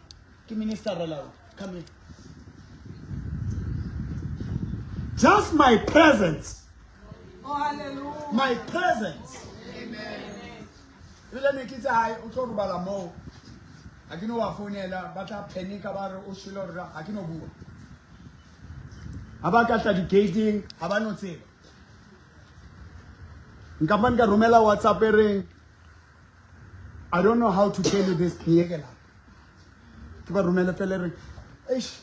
Ke minister Ralaudi. Come here. Just my presence.
Oh, hallelujah.
My presence. Ebile ne ke itse hae o tlo robala moo. Ha ke no ba founela ba tla panic-a ba re o shwele hore ha ke no bua. Ha ba ka tla di-gate-ing ha ba no tseba. Nka mpa nka romela WhatsApp e reng I don't know how to tell you this ngiyeke lapho. Ke ba romele fela e reng eish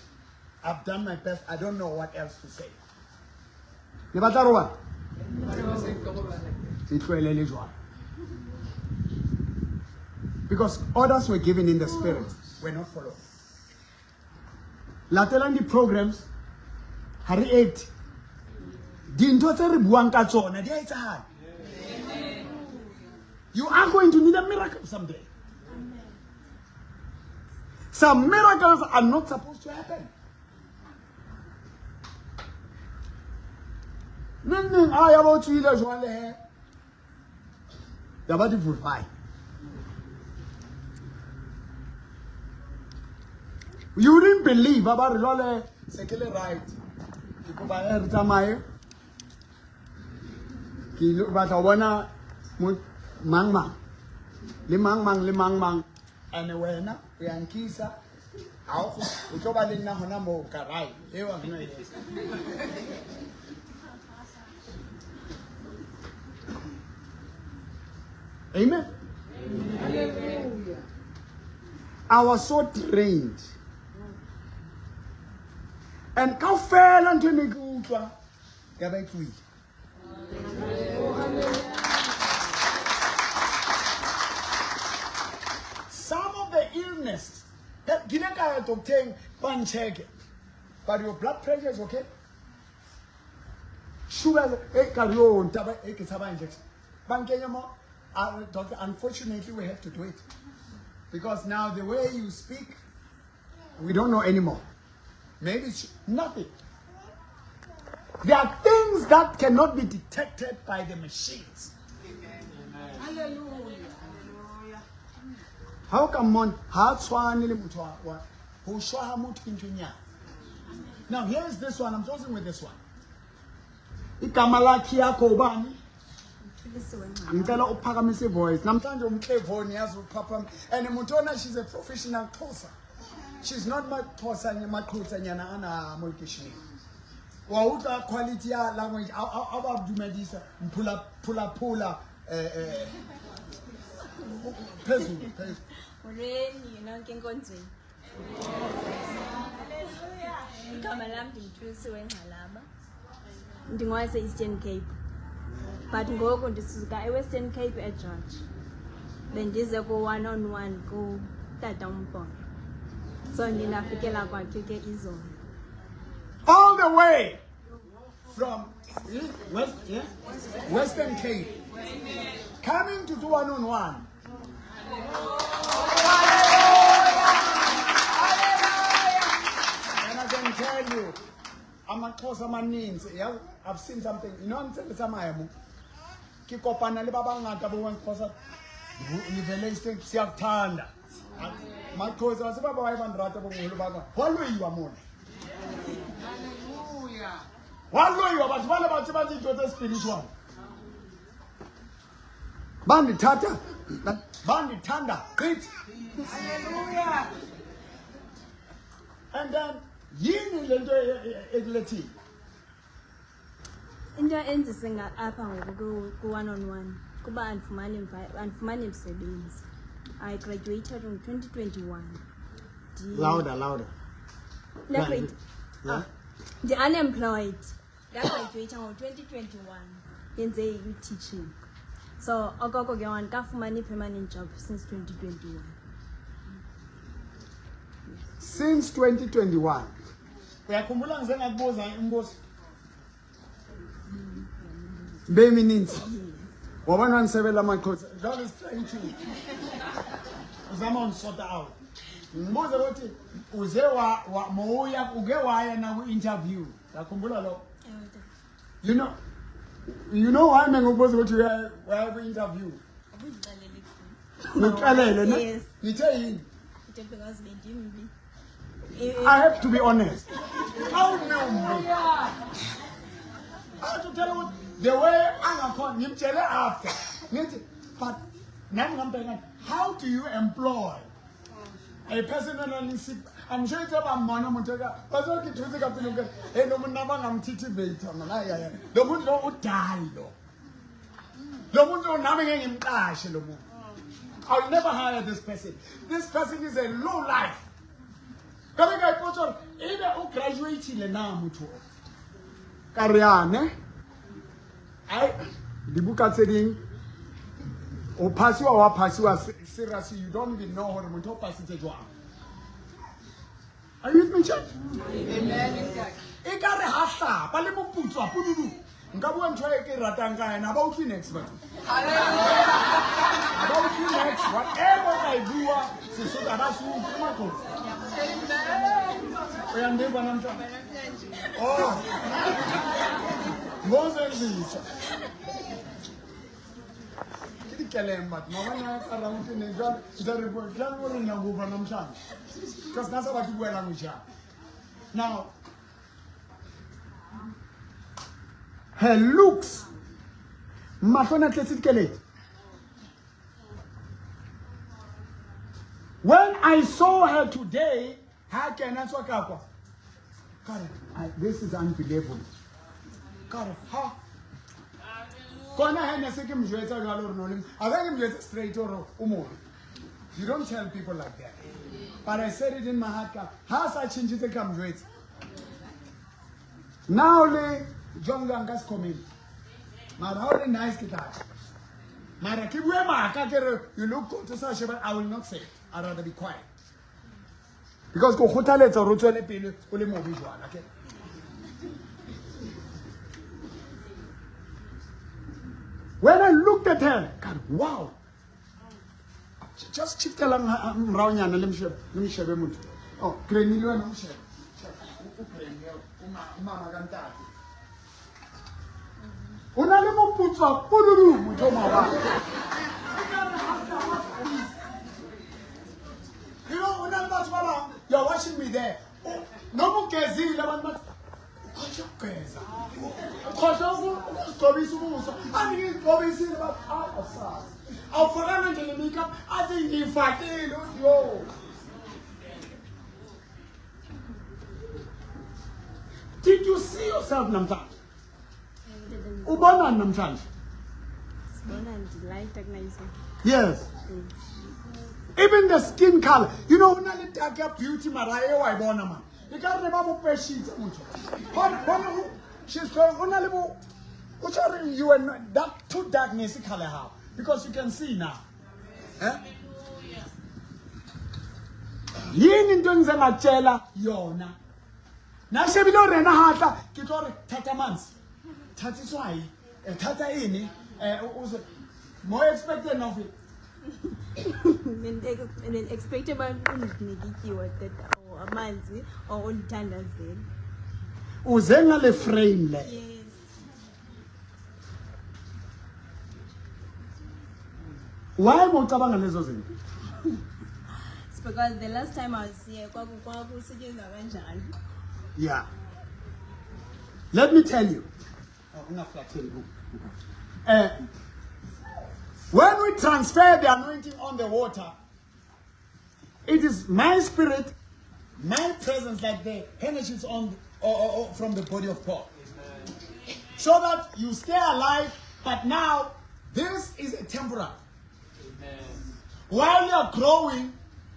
I've done my best I don't know what else to say. Le batla robala? Le tlohele le jwalo. Because orders were given in the spirit, were not followed. Latelang di-programs, ha re ete. Dintho tse re buang ka tsona di a etsahala. You are going to need a miracle someday. Some miracles are not supposed to happen. Neng neng a ya ba o tswile jwale he. Ya ba di fulfy. You didn't believe ba ba re jwale se ke le right. Ke kopa e re tsamaye. Ke ile batla ho bona mang mang le mang mang le mang mang ene wena o ya nkisa ha o o tlo ba le nna hona moo ka rai eo a no etsa. Amen.
Hallelujah.
I was so drained. And kaofela ntho e ne ke utlwa ya ba e tlohile. Some of the illnesses that ke ile ka ya docteng ba ncheke but your blood pressure is okay. Sugar e ka re yo ntaba e ke tshaba injection. Ba nkenya mo doctor unfortunately we have to do it because now the way you speak we don't know anymore. Maybe it's nothing. There are things that cannot be detected by the machines.
Hallelujah.
Ha o ka mmona ha a tshwane le motho wa ho shwa ha motho ke ntho e nyane. Now here's this one. I'm closing with this one. Igama lakhe yakho ubani? Ngicela uphakamise ivoice. Namhlanje umclevoni yazi uphaphama. And Mutona she's a professional Xhosa. She's not my Xhosa maqhutsa nyana ana mo lekeisheneng. Wa utlwa quality ya language a ba dumedisa mphula phula phula eh eh phezulu phezulu.
Molweni nonke enkonzweni. Igama lam ndinguThulisiwe Ngxalaba. Ndingowase Eastern Cape. But ngoku ndisuka eWestern Cape eGeorge. Bendize ku-one on one kutata uMpondo. So ndinafikela kwakhe ke izolo.
All the way from West, yeah? Western Cape. Coming to do one on one. And I can tell you, amaxhosa amaninzi yeah, I've seen something you know ngithe tsamaya mo ke kopana le ba bangata bo Xhosa livele siyakuthanda maxhosa ba se ba ba ba nrata boholo ba ka hwa loiwa mona hwa loiwa batho ba le ba tseba dintho tse spiritual bandithatha bandithanda gqithi and then yini le nto ekulethile
Into enzise apha ngoku ku-one on one kuba andifumani andifumani msebenzi. I graduated in 2021.
Louder, louder.
Yeah. Ndi-unemployed. Ndagraduate ngo-2021 yenze i-teaching. So okoko ke andikafumani i-permanent job since 2021.
Since 2021. Uyakhumbula ngize ngakubuza umbuzo? Bemininzi. Wabona wanisebela amaxhosa. God is trying to uzama ungisort out. Ngibuze ukuthi uze wa, wa mowuya uke waya na ku interview. Yakhumbula lokho? You know You know why ngikubuza ukuthi uya waya ku interview? Ngixelele ne?
Yes.
Ngithe yini?
Ngithe because bendimbi.
I have to be honest. Xa umbi. I have to tell you the way angakhona ngimtshele after. Ngithi but nami ngambheka how do you employ a person onanisi I'm sure it's about mmona motho ka ba tso ke thutse ka pele ka hey lo monna ba ngamthithivate mina hayi hayi lo muntu lo udali lo lo muntu lo nami ngeke ngimqashe lo muntu I'll never hire this person. This person is a low life. Ka be ka ipotsa gore ebe o graduatile na motho o ka re yane ai dibuka tse ding o phasiwa wa phasiwa seriously you don't even know gore motho o pasitse jwang are you with me church e ka re ha hlapa le moputswa pududu nka bua ntho e ke e ratang ka ena ba utlwe next batho ba utlwe next whatever o ka e bua sesotho ba se utlwe makotsi o ya ndiva namhlanje oh ngozenzisa ke dikeleng batho mabana ka rautlwe ne jwale ntse re bua jalo o re nyakuva namhlanje because nasa batho bua language ya now her looks mahlo na tletse dikeledi when i saw her today ha kena tswa ka kwa ka re this is unbelievable ka re ha kona he ne se ke mo jwetsa jwalo gore no le a ka ke mo jwetsa straight gore o mobe you don't tell people like that but i said it in my heart ka ha sa tšhentšhitse ka mo jwetsa now le jwang jwang ka se comment mara ha o le nice ke tla mara ke bue maaka ke re you look good o sa sheba i will not say it i rather be quiet because ko kgothaletsa gore o tswele pele o le mobe jwana okay when i looked at her God, wow just shiftelang moraonyana le moshebe motho oh granny le wena moshebe umama ka ntate o na le moputswa pududu motho o maobane you know o na le batho ba bang you're watching me there noma ugezile abantu bathi ukhohlwe ukugeza ukhohlwe ukuzigcobisa ubuso angiyigcobisile bathi hayi asazi awufakanga nje le makeup athi ngiyifakile uthi yo Did you see yourself namhlanje? Ubonani namhlanje?
Sibona ndilayita kunayizolo.
Yes. Even the skin color. You know, una le dark ya beauty mara e wa e bona man. E ka re ba mo peshitse motho. Bona bona she's going una le bo o tshware you and that too darkness color how because you can see now. Eh? Yini into engize ngatshela yona? Nashebile o rena hatla ke tlo re thatha amanzi. Thatha iswayi, eh, thatha ini, eh uze more expected of it.
Expecte uba undinike ityiwa tata or amanzi or undithandazele.
Uze ngale frame le.
Yes.
Why bowucabanga lezo zinto?
It's because the last time I was here kwakusetshenzwa kanjalo.
Yeah. Let me tell you. Oh, ungaflatheli ku. Eh when we transfer the anointing on the water, it is my spirit, my presence, like the handkerchiefs on or from the body of Paul. So that you stay alive, but now this is a temporal. While you are growing,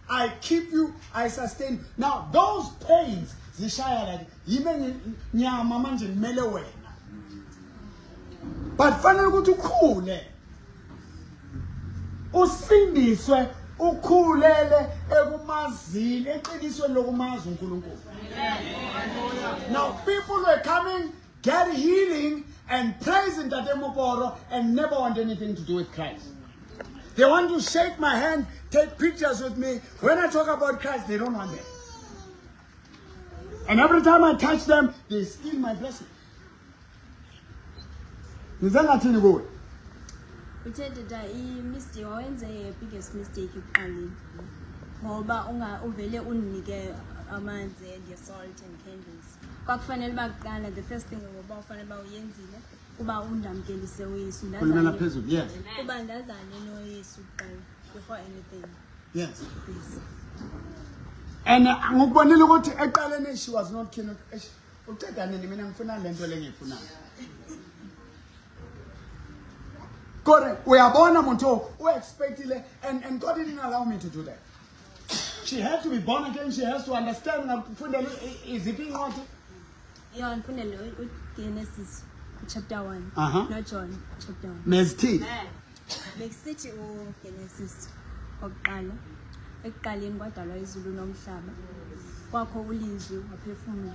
I keep you, I sustain. Now those pains, zishaya like yime nyama manje ngimele wena. But fanele ukuthi ukhule. Usindiswe ukhulele ekumazini eqinisweni lokumazi uNkulunkulu. Now people were coming get healing and praise Ntate Moporo and never want anything to do with Christ. They want to shake my hand, take pictures with me. When I talk about Christ, they don't want it. And every time I touch them, they steal my blessing. Ngize ngathini kuwe?
Uthe tata i-mistake wawenze biggest mistake ekuqaleni ngoba unga uvele undinike amanzi and salt and candles. Kwakufanele uba kuqala the first thing ngoba ufanele uba uyenzile uba undamkelise uYesu.
Khulumela phezulu, yes.
Uba ndazane noYesu kuqala before anything.
Yes.
Yes.
And ngikubonile ukuthi eqaleni she was not keen. Uceda nini mina ngifuna lento lengiyifunayo. Kore uyabona muntu o expectile and God didn't allow me to do that. She had to be born again, she has to understand ngakufundela iziphi incwadi.
Yeah, ndifundele uGenesis chapter 1
Aha.
noJohn chapter 1.
Mezithini?
Bekusithi uGenesis okuqala ekuqaleni kwadalwa izulu nomhlaba kwakho ulizwi waphefumula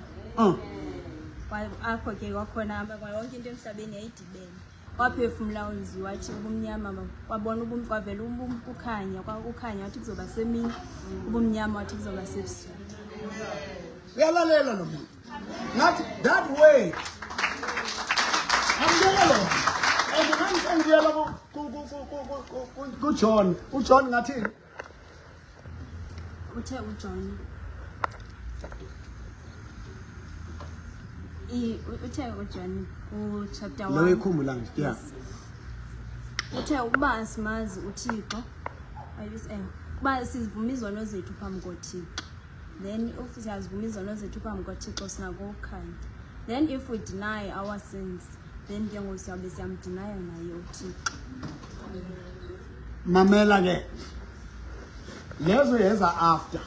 Apho ke kwakhona yonke into emhlabeni yayidibene waphefumula ulizwi wathi ubumnyama kwabona kwavela ukukhanya ukukhanya wathi kuzoba semini ubumnyama wathi kuzoba sebusuku.
Uyalalela lo muntu. Ngathi that way. Angibeka lo. And ngangibuyela ku John. UJohn ngathini?
Uthe uJohn uthe uJohn ku chapter 1.
Lo ikhumbula nje. Yeah.
Uthe ukuba asimazi uThixo uba sizivuma izono zethu phambi koThixo. Then if siyazivuma izono zethu phambi koThixo sinako ukukhanya. Then if we deny our sins, then ke ngoku siyabe siyamdinaya naye uThixo.
Mamela ke. Lezo yeza after.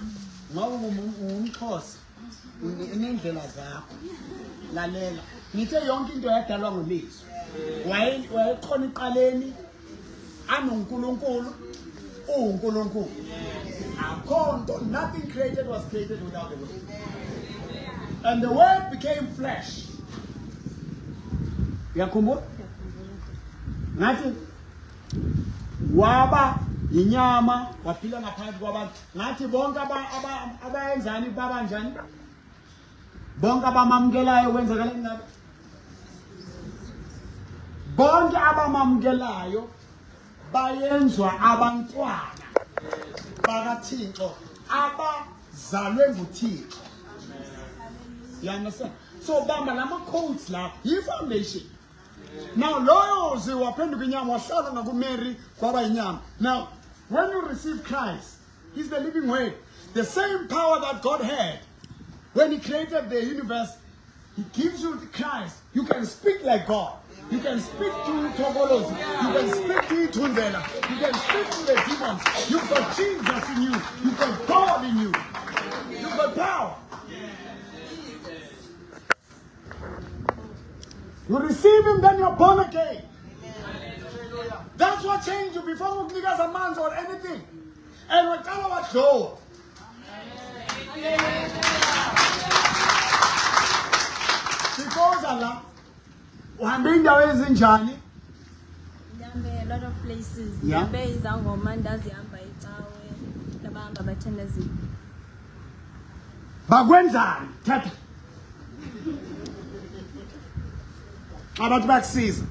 Ngoba ungumxhosa unendlela zakho. Lalela. Ngithe yonke into yadalwa ngolizwi. Waye wayekhona iqaleni anoNkulunkulu uwuNkulunkulu. Akho nto nothing created was created without the word. And the word became flesh. Uyakhumbula? Ngathi waba yinyama waphila ngaphansi kwabantu. Ngathi bonke abayenzani babanjani? Bonke abamamukelayo kwenzakaleni ngabo? Bonke abamamukelayo bayenzwa abantwana bakaThixo abazalwe nguThixo. You understand? So bamba lama codes la yi-foundation. Now loyo zwi waphenduka inyama wahlala ngakuMary kwaba inyama. Now when you receive Christ, he's the living word. The same power that God had when he created the universe, he gives you Christ. You can speak like God. You can speak to Togolosi. You can speak to Itundela. You can speak to the demons. You've got Jesus in you. You've got God in you. You've got power. You receive him, then you're born again. That's what changed you before ukunikeza amanzi or anything. And waqala wadlowa. Because la uhambe indawo ezinjani?
Ndihambe a lot of places.
Yeah.
Ndihambe izangoma ndazihamba icawe ndabahamba abathandazeli.
Bakwenzani? Thatha. Abantu bakusiza.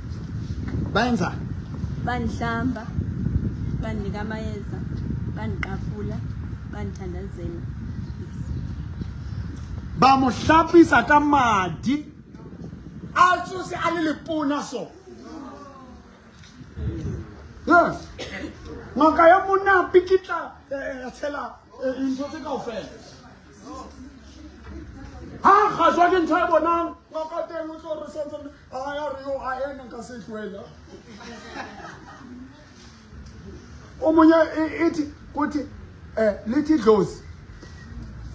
Bayenzani?
Bandihlamba, bandinika amayeza, bandiqafula, bandithandazela. Yes.
Ba mo hlapisa ka madi. A tsose a le lepona so. Yes. Ngaka ya monna a pikitla eh, a tshela eh, ntho tse kaofela. Ha gajwa ke ntho e bonang ngaka teng o tlo re sentse a ya re yo a ene nka se tlohela. Omunye ithi kuthi eh lithi idlozi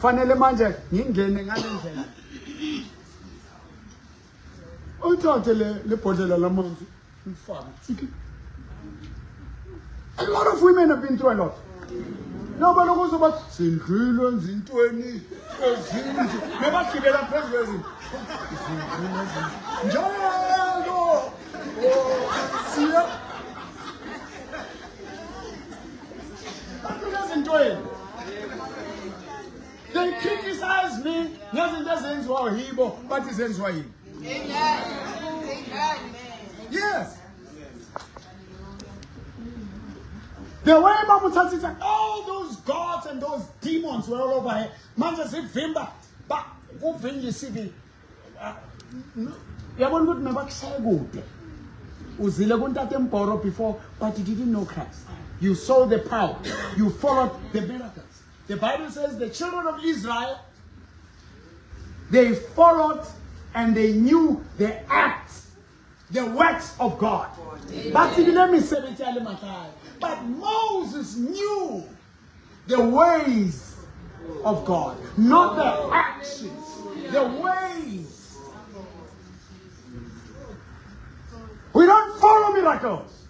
fanele manje ngingene ngale ndlela. Uthathe le lebhodlela lamanzi ulifake. A lot of women have been through a lot. Noma lokhu uzoba sindlule ezintweni ezinje. Bebagibela phezu kwezinto. Sindlule ezinje. Njalo. Oh, siya. Badlule ezintweni. They criticize me ngezinto ezenziwa yibo bathi zenziwa yini. Yes. The way Mama Tati all those gods and those demons were all over her. Manje sivimba ba kuvinjisiwe. Yabona ukuthi nabakushaya kude. Uzile kuntate Mboro before but you didn't know Christ. You saw the power. You followed the miracles. The Bible says the children of Israel, they followed and they knew the acts, the works of God. But let me say But Moses knew the ways of God, not the actions, the ways. We don't follow miracles.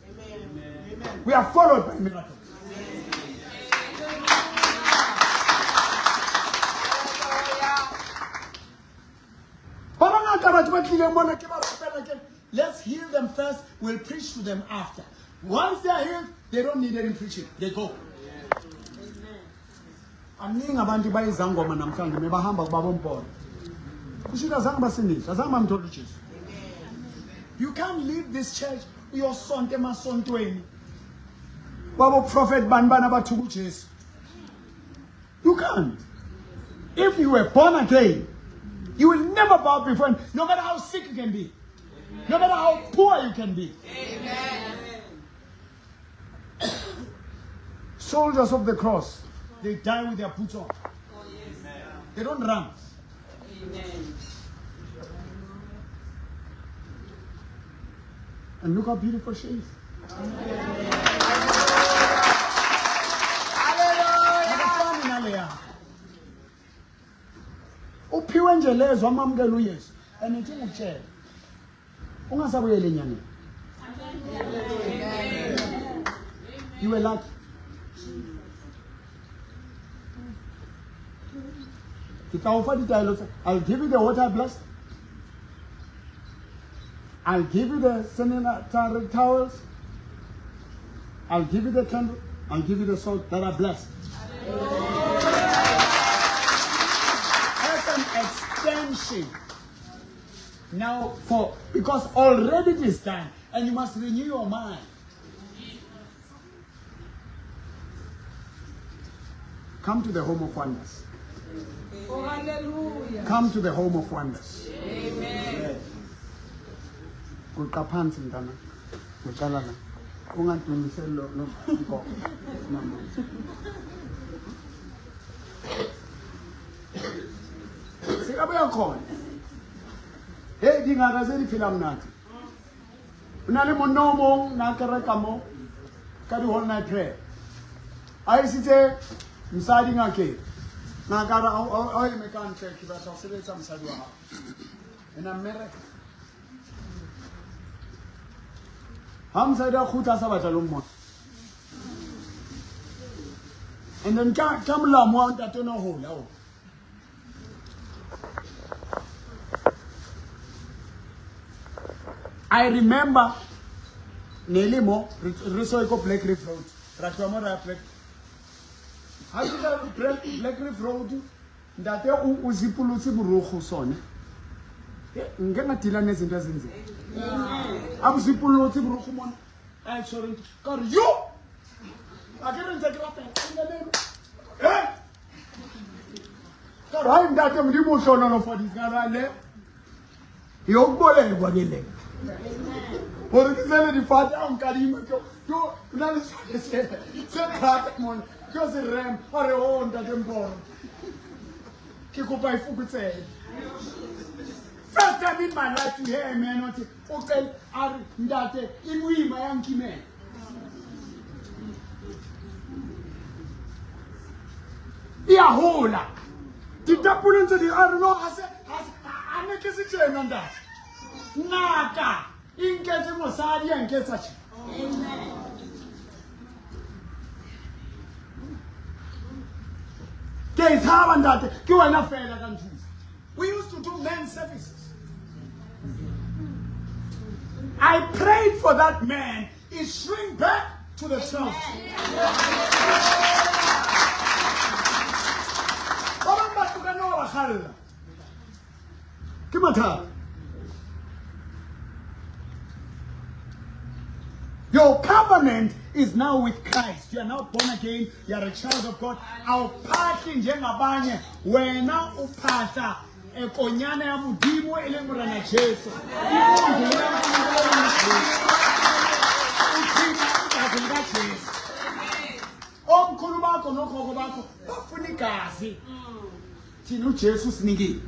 We are followed by miracles. Ba bangata batho ba tlileng mona ke ba rapela ke let's heal them first we'll preach to them after once they are healed they don't need any preaching they go aningi abantu bayizangoma namhlanje mebahamba kubaba umbhono kusho ukuthi azange basindiswe azange bamthole ujesu you can't leave this church uyosonta emasontweni kwabo prophet bani bani abathuka ujesu you can't if you were born again you will never bow before him no matter how sick you can be no matter how poor you can be Amen. Soldiers of the cross, they die with their boots on. They don't run. Amen. And look how beautiful she is. Akafani naleya. Uphiwe nje lezo amamukela uYesu. And ithi ngikutshela. Ungasabuyeli enyameni. You were lucky. Ke tla o fa ditaelo tsa I'll give you the water blessed. I'll give you the sanitary towels. I'll give you the candle. I'll give you the salt that are blessed. As an extension. Now, for because already it is done, and you must renew your mind. Come to the home of wonders.
Oh, hallelujah.
Come to the home of wonders.
Amen.
Guqa phansi mntana. Ngiqala la. Ungadumiseli lo lo nkomo. Mama. Sikabuya khona. Hey dingaka tse di phela monate. O na le monna o mong na kereka mo ka di whole night prayer. A isitse mosadi ngakeng. Ngaka a re a eme ka ntle ke batla go sebetsa mosadi wa gago. Ena mmereka. Ha mosadi a khutla a sa batla lo mmona. And then ka ka molamo wa ntate o ne hola o. I remember ne le mo re so ko Black Reef Road. Ra tloha mo ra ya Black. Ha fihla Black Reef Road ntate o o zipolotse borokgo sone. Nke ngadila nezinto ezinzima. Abuzipolotse borokgo mona. A tshwere ka re yo. A ke re ntse ke rapela. In the name. Eh? Ka re hayi ntate Modimo o hlohonolofaditse ka re le. Yokubolekwa ke le. Gore ke tsele difate a nkadima ke ke o na le sone se se thata mona ke o se rem a re o ntate Mporo. Ke kopa e fokotsege. First time in my life to hear a man othi o cela a re ntate e boima ya nkimela. Iyahola. Ditapole ntse di a re no ha se a ne ke se tjena ntate. Ngaka e nketse mosadi ya nketsa tjena. Ke e tshaba ntate ke wena fela ka nthusa. We used to do men services. I prayed for that man. He shrink back to the church. Ba bang ba tloka no ba kgalla. Ke mathata. Your covenant is now with Christ. You are now born again. You are a child of God. Awuphahli njengabanye. Wena uphahla ekonyana ya Modimo e leng Morena Jesu. Uchitha igazi likaJesu. Omkhulu bakho nokhokho bakho bafuna igazi. Thina uJesu usinikile.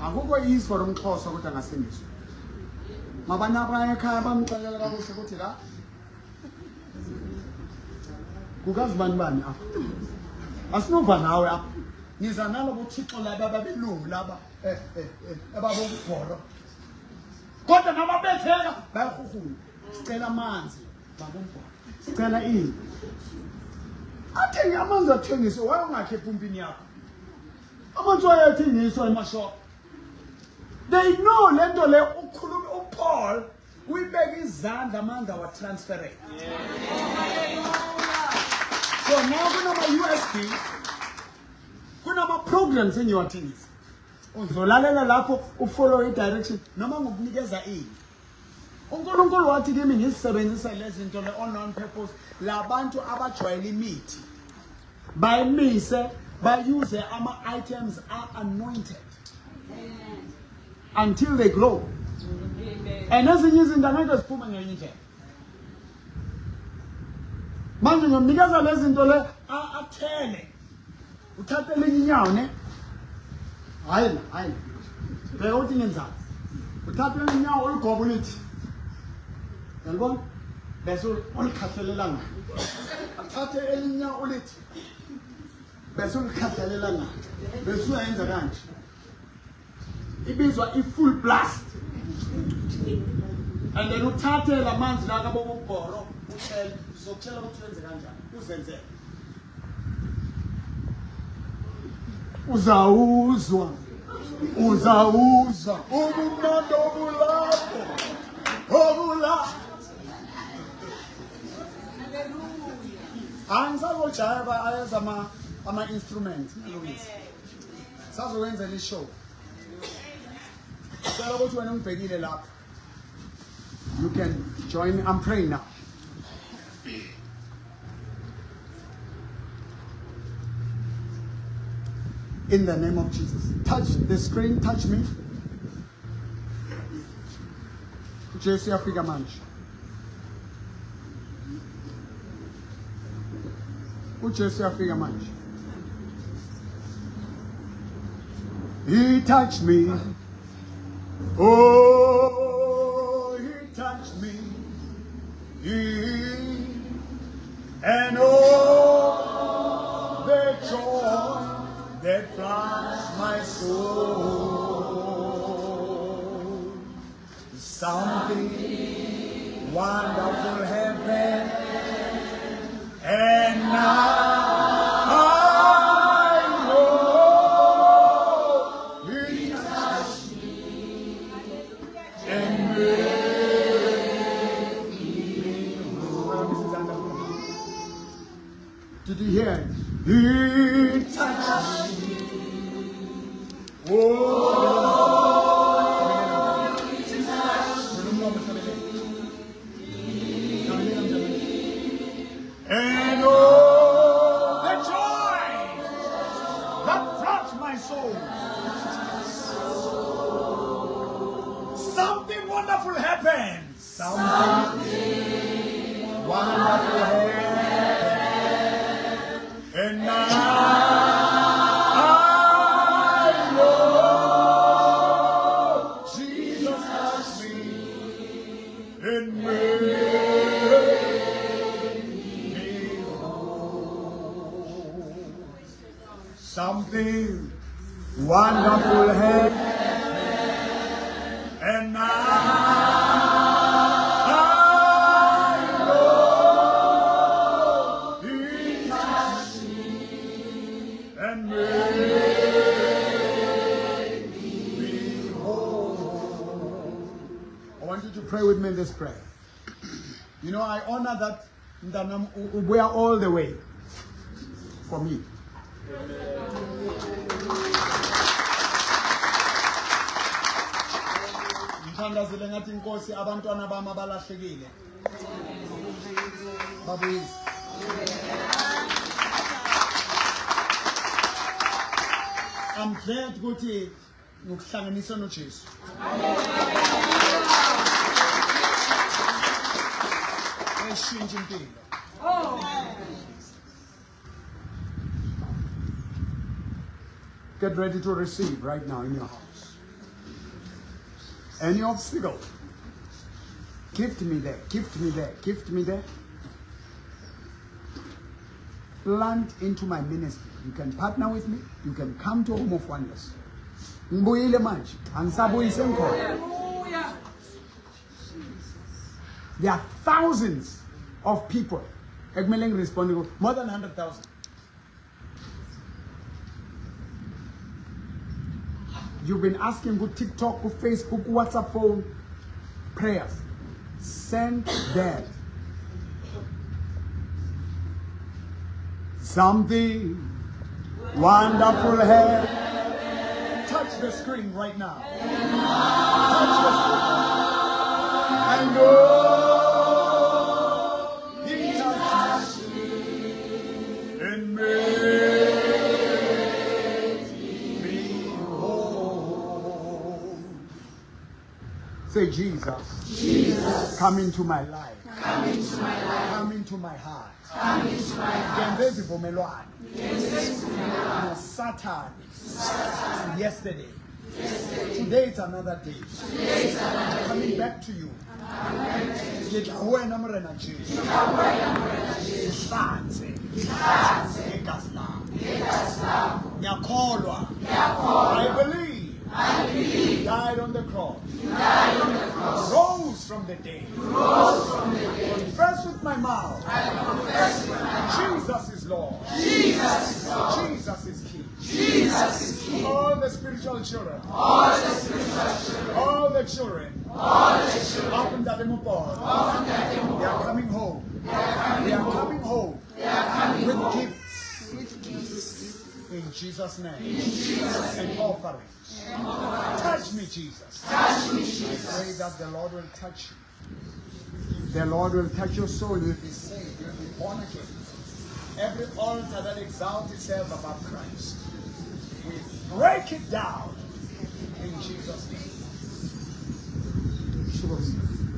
Akukho easy for umXhosa ukuthi angasindiswa. Ngoba nabanye ekhaya bamxelela kakuhle ukuthi la kukazibani bani apha. Asinova nawe apha. Niza nalo bothixo laba ababelungu laba eh eh eh ababokubhoro. Kodwa nababetheka bayarhuhula. Sicela amanzi babombhoro. Sicela ini? Athenge amanzi athengiswe wayongakhi epumpini yakho. Amanzi wayethengiswa emashop. They know lento le ukhuluma uPaul uyibeka izandla amandla wa transfereke. So now kunama USB kunama programs engiwathengisa. Uzolalela lapho ufollow i-direction noma ngokunikeza ini. uNkulunkulu wathi kimi ngizisebenzise lezi zinto le on non purpose labantu abajwayele imithi bayimise bayuse ama items are anointed until they grow and ezinye izinto angeke ziphume ngenye indlela manje ngiyomnikeza lezi zinto le athele uthathe elinye inyawo ne hayi la hayi bheka ukuthi ngenzani uthathe elinye inyawo uligoba ulithi yalibona bese ulikhahlelela ngalo athathe elinye inyawo ulithi bese ulikhahlelela ngalo bese uyayenza kanje ibizwa i-full blast and then uthathe la manzi la kabobobhoro uthele uzokutshela ukuthi wenze kanjani uzenzele uzawuzwa uzawuzwa ubumnandi obulapho obula angisazojaya ayeza ama-instruments alungise sazokwenzela ishow cela ukuthi wena ungibhekile lapho you can join i'm praying now in the name of Jesus. Touch the screen, touch me. Jesu uyafika manje. uJesu uyafika manje. He touched me. Oh, he touched me. He, and oh, the joy that floods my soul. Did you hear it? He touched me. Oh. And oh, the joy that floods my soul. Something wonderful happened. Something wonderful happened. And now I know Jesus touched me and made me whole. Something wonderful happened. And now I know He touched me and made me whole. I want you to pray with me in this prayer. You know, I honor that Mntanam ubuya all the way for me. Ngithandazile ngathi inkosi abantwana bami abalahlekile. Babuyise. I'm glad ukuthi ngokuhlanganisa noJesu. Eshintsha impilo. Get ready to receive right now in your house. Any obstacle, gift me there, gift me there, gift me there. Plant into my ministry. You can partner with me. You can come to Home of Wonders. Ngibuyile manje. Angisabuyi sengikhona. There are thousands of people ekumele ngiresponde kubo. More than 100,000. You've been asking ku TikTok, ku Facebook, ku WhatsApp phone prayers. Send that. Something wonderful here. Touch the screen right now. Touch the screen. I know He touched me and made me whole. Say, Jesus, Jesus, come into my life. Come into my life. Come into my heart. Come into my heart. Ngenze izivumelwano. NoSathane. Yesterday. Today it's another day. I'm coming back to you. Ke tla ho wena Morena Jesu. Ngihlanze. Ngegazi lakho. Ngiyakholwa. I believe. You died on the cross. Rose from the dead. Confess with my mouth. Jesus is Lord. Jesus is King. All the spiritual children. All the children. Of Ntate Mopolo. They are coming home. They are coming home. With gifts. In Jesus' name. And offerings. Touch me, Jesus. I pray that the Lord will touch you. The Lord will touch your soul. You'll be saved. You'll be born again. Every altar that exalts itself above Christ, we break it down in Jesus' name.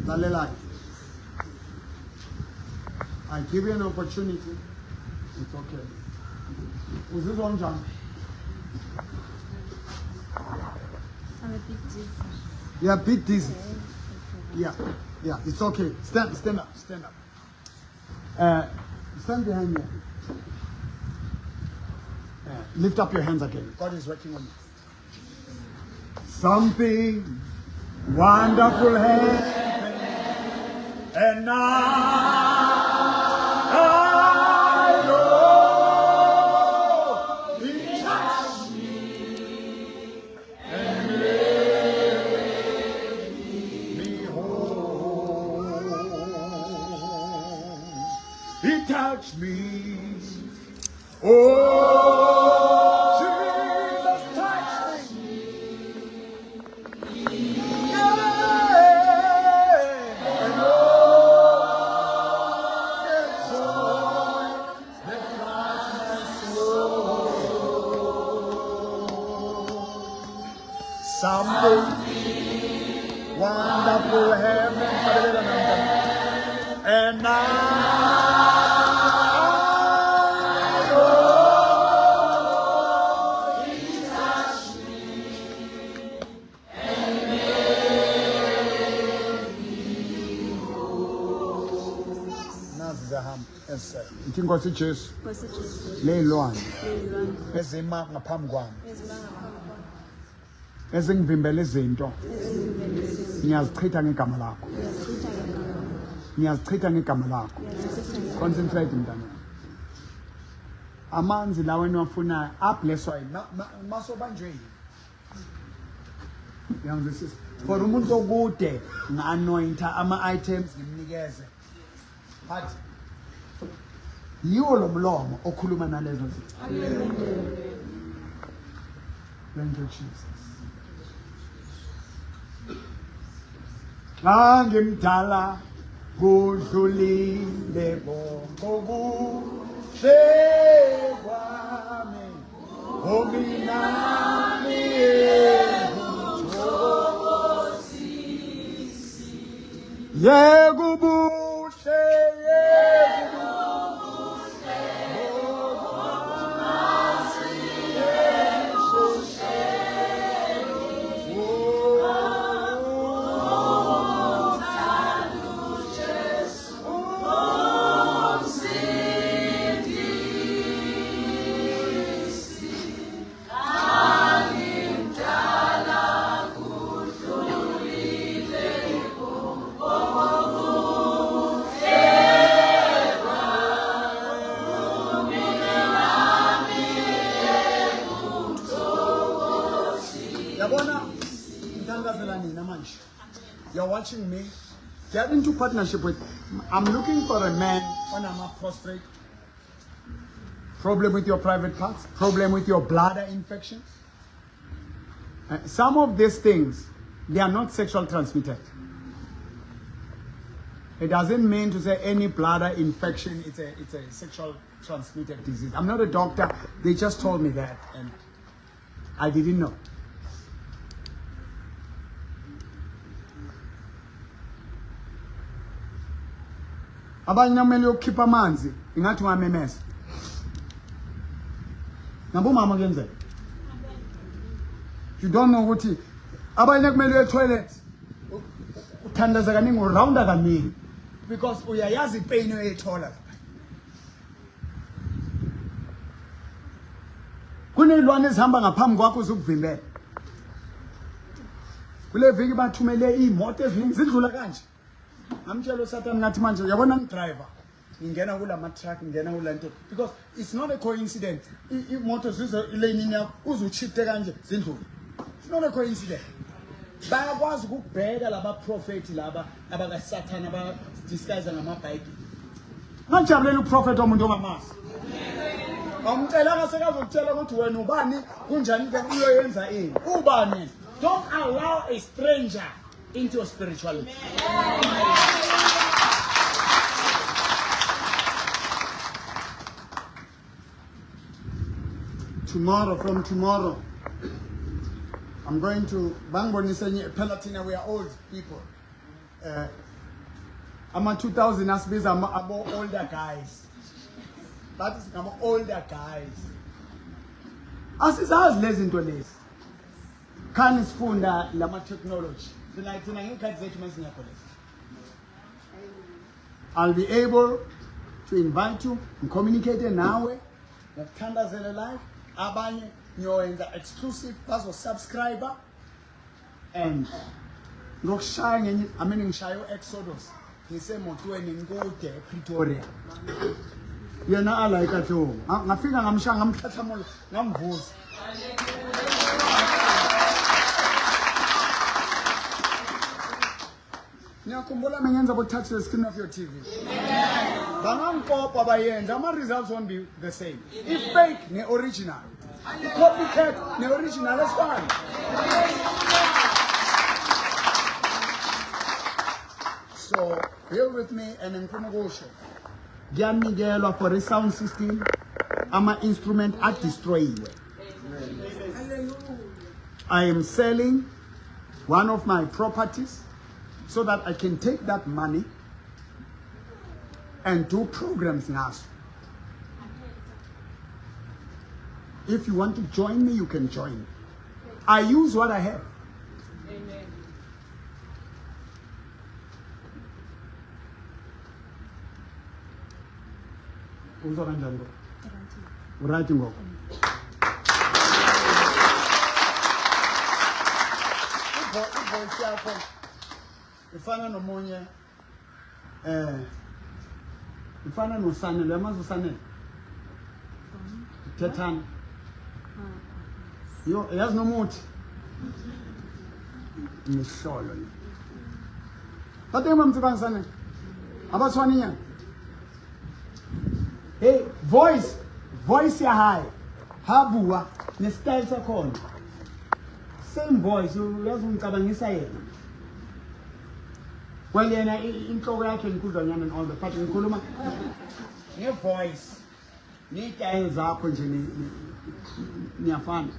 Lalela. I give you an opportunity. It's okay. Uzizwa njani?
I'm a bit dizzy.
You're a bit dizzy. Yeah, yeah, it's okay. Stand, stand up, stand up. Stand behind me. Lift up your hands again. God is working on you. Something wonderful happened, and now I know He touched me and made me whole. He touched me Oh, Jesus touched me. Yeah. And oh, the joy that floods my soul. Something wonderful heaven. And I know He touched me and made me whole. Nazi ziyahamba ezisele. Ithi Nkosi Jesu,
Nkosi Jesu,
leyilwane
leyilwane
ezima ngaphambi kwami
ezima ngaphambi kwami,
ezingivimbela izinto
ezingivimbela izinto,
ngiyazichitha ngegama lakho
ngiyazichitha ngegama lakho.
ngiyazichitha ngegama lakho
Ngiyazichitha ngegama
concentrate mntana amanzi lawa eniwafunayo ablesswa yini masobanjwe yini uyangizwisisa for umuntu okude nga-anointa ama-items ngimnikeze but yiwo lo mlomo okhuluma nalezo zinto thank you jesus xa ngimdala kudlulile konke okuhle kwami ominami Yekubuhle yekubuhle bokumazi yekubuhle Yabona ngithandazela nina manje. You're watching me. Get into partnership with I'm looking for a man on ama prostrate. Problem with your private parts, problem with your bladder infections. Some of these things, they are not sexual transmitted. It doesn't mean to say any bladder infection, it's a, it's a sexual transmitted disease. I'm not a doctor. They just told me that, and I didn't know. Abanye kumele uyokhipha amanzi ingathi ungamemeza. Nabomama kuyenzeka. You don't know ukuthi abanye kumele uye toilet. Uthandaza kaningi urounda kaningi because uyayazi ipain oyithola lapha. Kunezilwane ezihamba ngaphambi kwakho zikuvimbela. Kule viki bathumele iy'moto eziningi zidlula kanje. Ngamtshela uSathane ngathi manje uyabona ngidriver ngingena kulama truck ngingena kula nto because it's not a coincidence imoto zize elanini yakho uze ushifte kanje zindlule it's not a coincidence bayakwazi ukubheka laba prophet laba abakasathana abadisguise ngamabhayibheli ngajabulela uprofetha umuntu ongamazi awumcelanga sekazokutshela ukuthi wena ubani kunjani ke uyoyenza ini ubani don't allow a stranger into your spirituality tomorrow from tomorrow i'm going to bangibonise enye phela thina we are old people uh, ama-2000 asibiza abo-older guys bathi singama-older guys asizazi lezi zinto lezi khani sifunda lama-technology thina thina ngey'khathi zethu mesingekho lezi i'll be able to invite you ngicommunicate nawe ngokuthandazele live abanye ngiyowenza exclusive bazosubscribe and ngokushaya ngenye I mean ngishaya u-Exodus ngisemotweni ngikude ePretoria yena ala ekatlong ngafika ngamshaya ngamhlahlamola ngamvusa Niyakhumbula mengenza bo touch the screen of your TV. Bangangikopa bayenza ama results won't be the same. I fake ne original. I copycat ne original asifani. So bear with me and ngifuna ukusho. Kuyanikelwa for a sound system ama instrument a destroyiwe. I am selling one of my properties so that I can take that money and do programs ngaso. If you want to join me, you can join me. I use what I have. Amen. Uzwa kanjani ngoku? Uright ngoku. Ivoice yakho ifana nomunye eh ifana noSanele, uyamazi uSanele? Thethana. Yo, yazi nomuthi. Imihlolo le. Bathe mamtsibang Sanele. Abatshwane nyana. Hey, voice, voice ya hae. Ha bua, ne style sa khona. Same voice, uyazi ungicabangisa yena. Well yena inhloko yakhe inkudlwanyana and all that, but ngikhuluma nge voice. Ney'tayela zakho nje niyafana.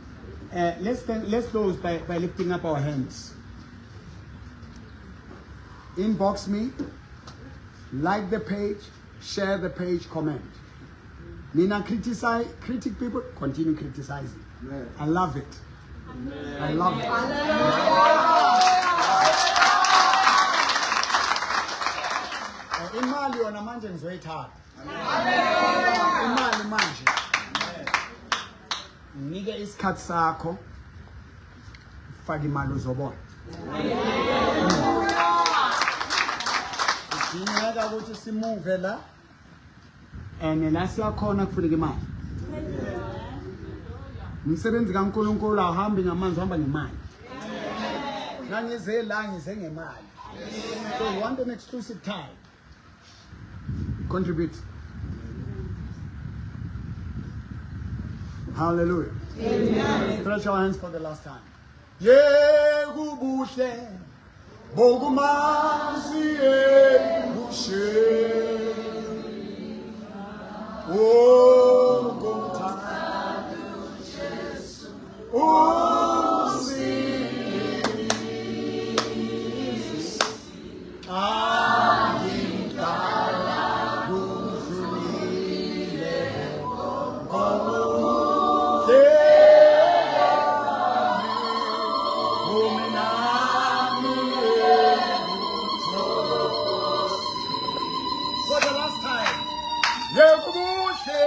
Let's let's close by lifting up our hands. Inbox me, like the page, share the page, comment. Nina criticize, critic people, continue criticizing. Amen. I love it. Amen. I love it. Imali yona manje ngizoyithatha. Imali manje. Nginike isikhathi sakho. Faka imali uzobona. Kudingeka ukuthi simuve la and la siyakhona kufuneka imali. Umsebenzi kaNkulunkulu awuhambi ngamanzi uhamba ngemali. Nangize la ngize ngemali. So you want an exclusive time. Contribute. Hallelujah. Amen. Stretch our hands for the last time. Yekubuhle bokumazi ebushe. Oh, kumthanda uJesu. Umsindisi. For the last time. Yekubuhle,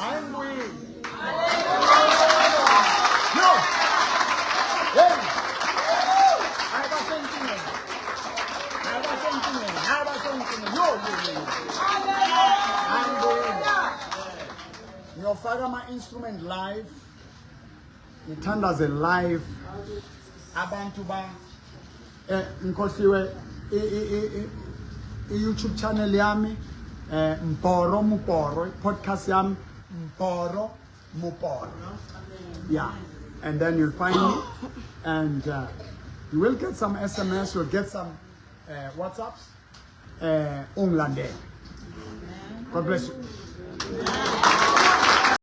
I'm weak. No. Hey. Abasenkingeni. Abasenkingeni. Abasenkingeni. Yo yo yo. Angibuyile. Ngiyofaka ama-instrument live. Ngithandaze live. Abantu ba eh ngikhohliwe i-YouTube channel yami eh Mboro Muporo podcast yami Mboro Muporo. Yeah. And then you'll find me and you will get some SMS, you'll get some WhatsApps, ungilandele. God bless you.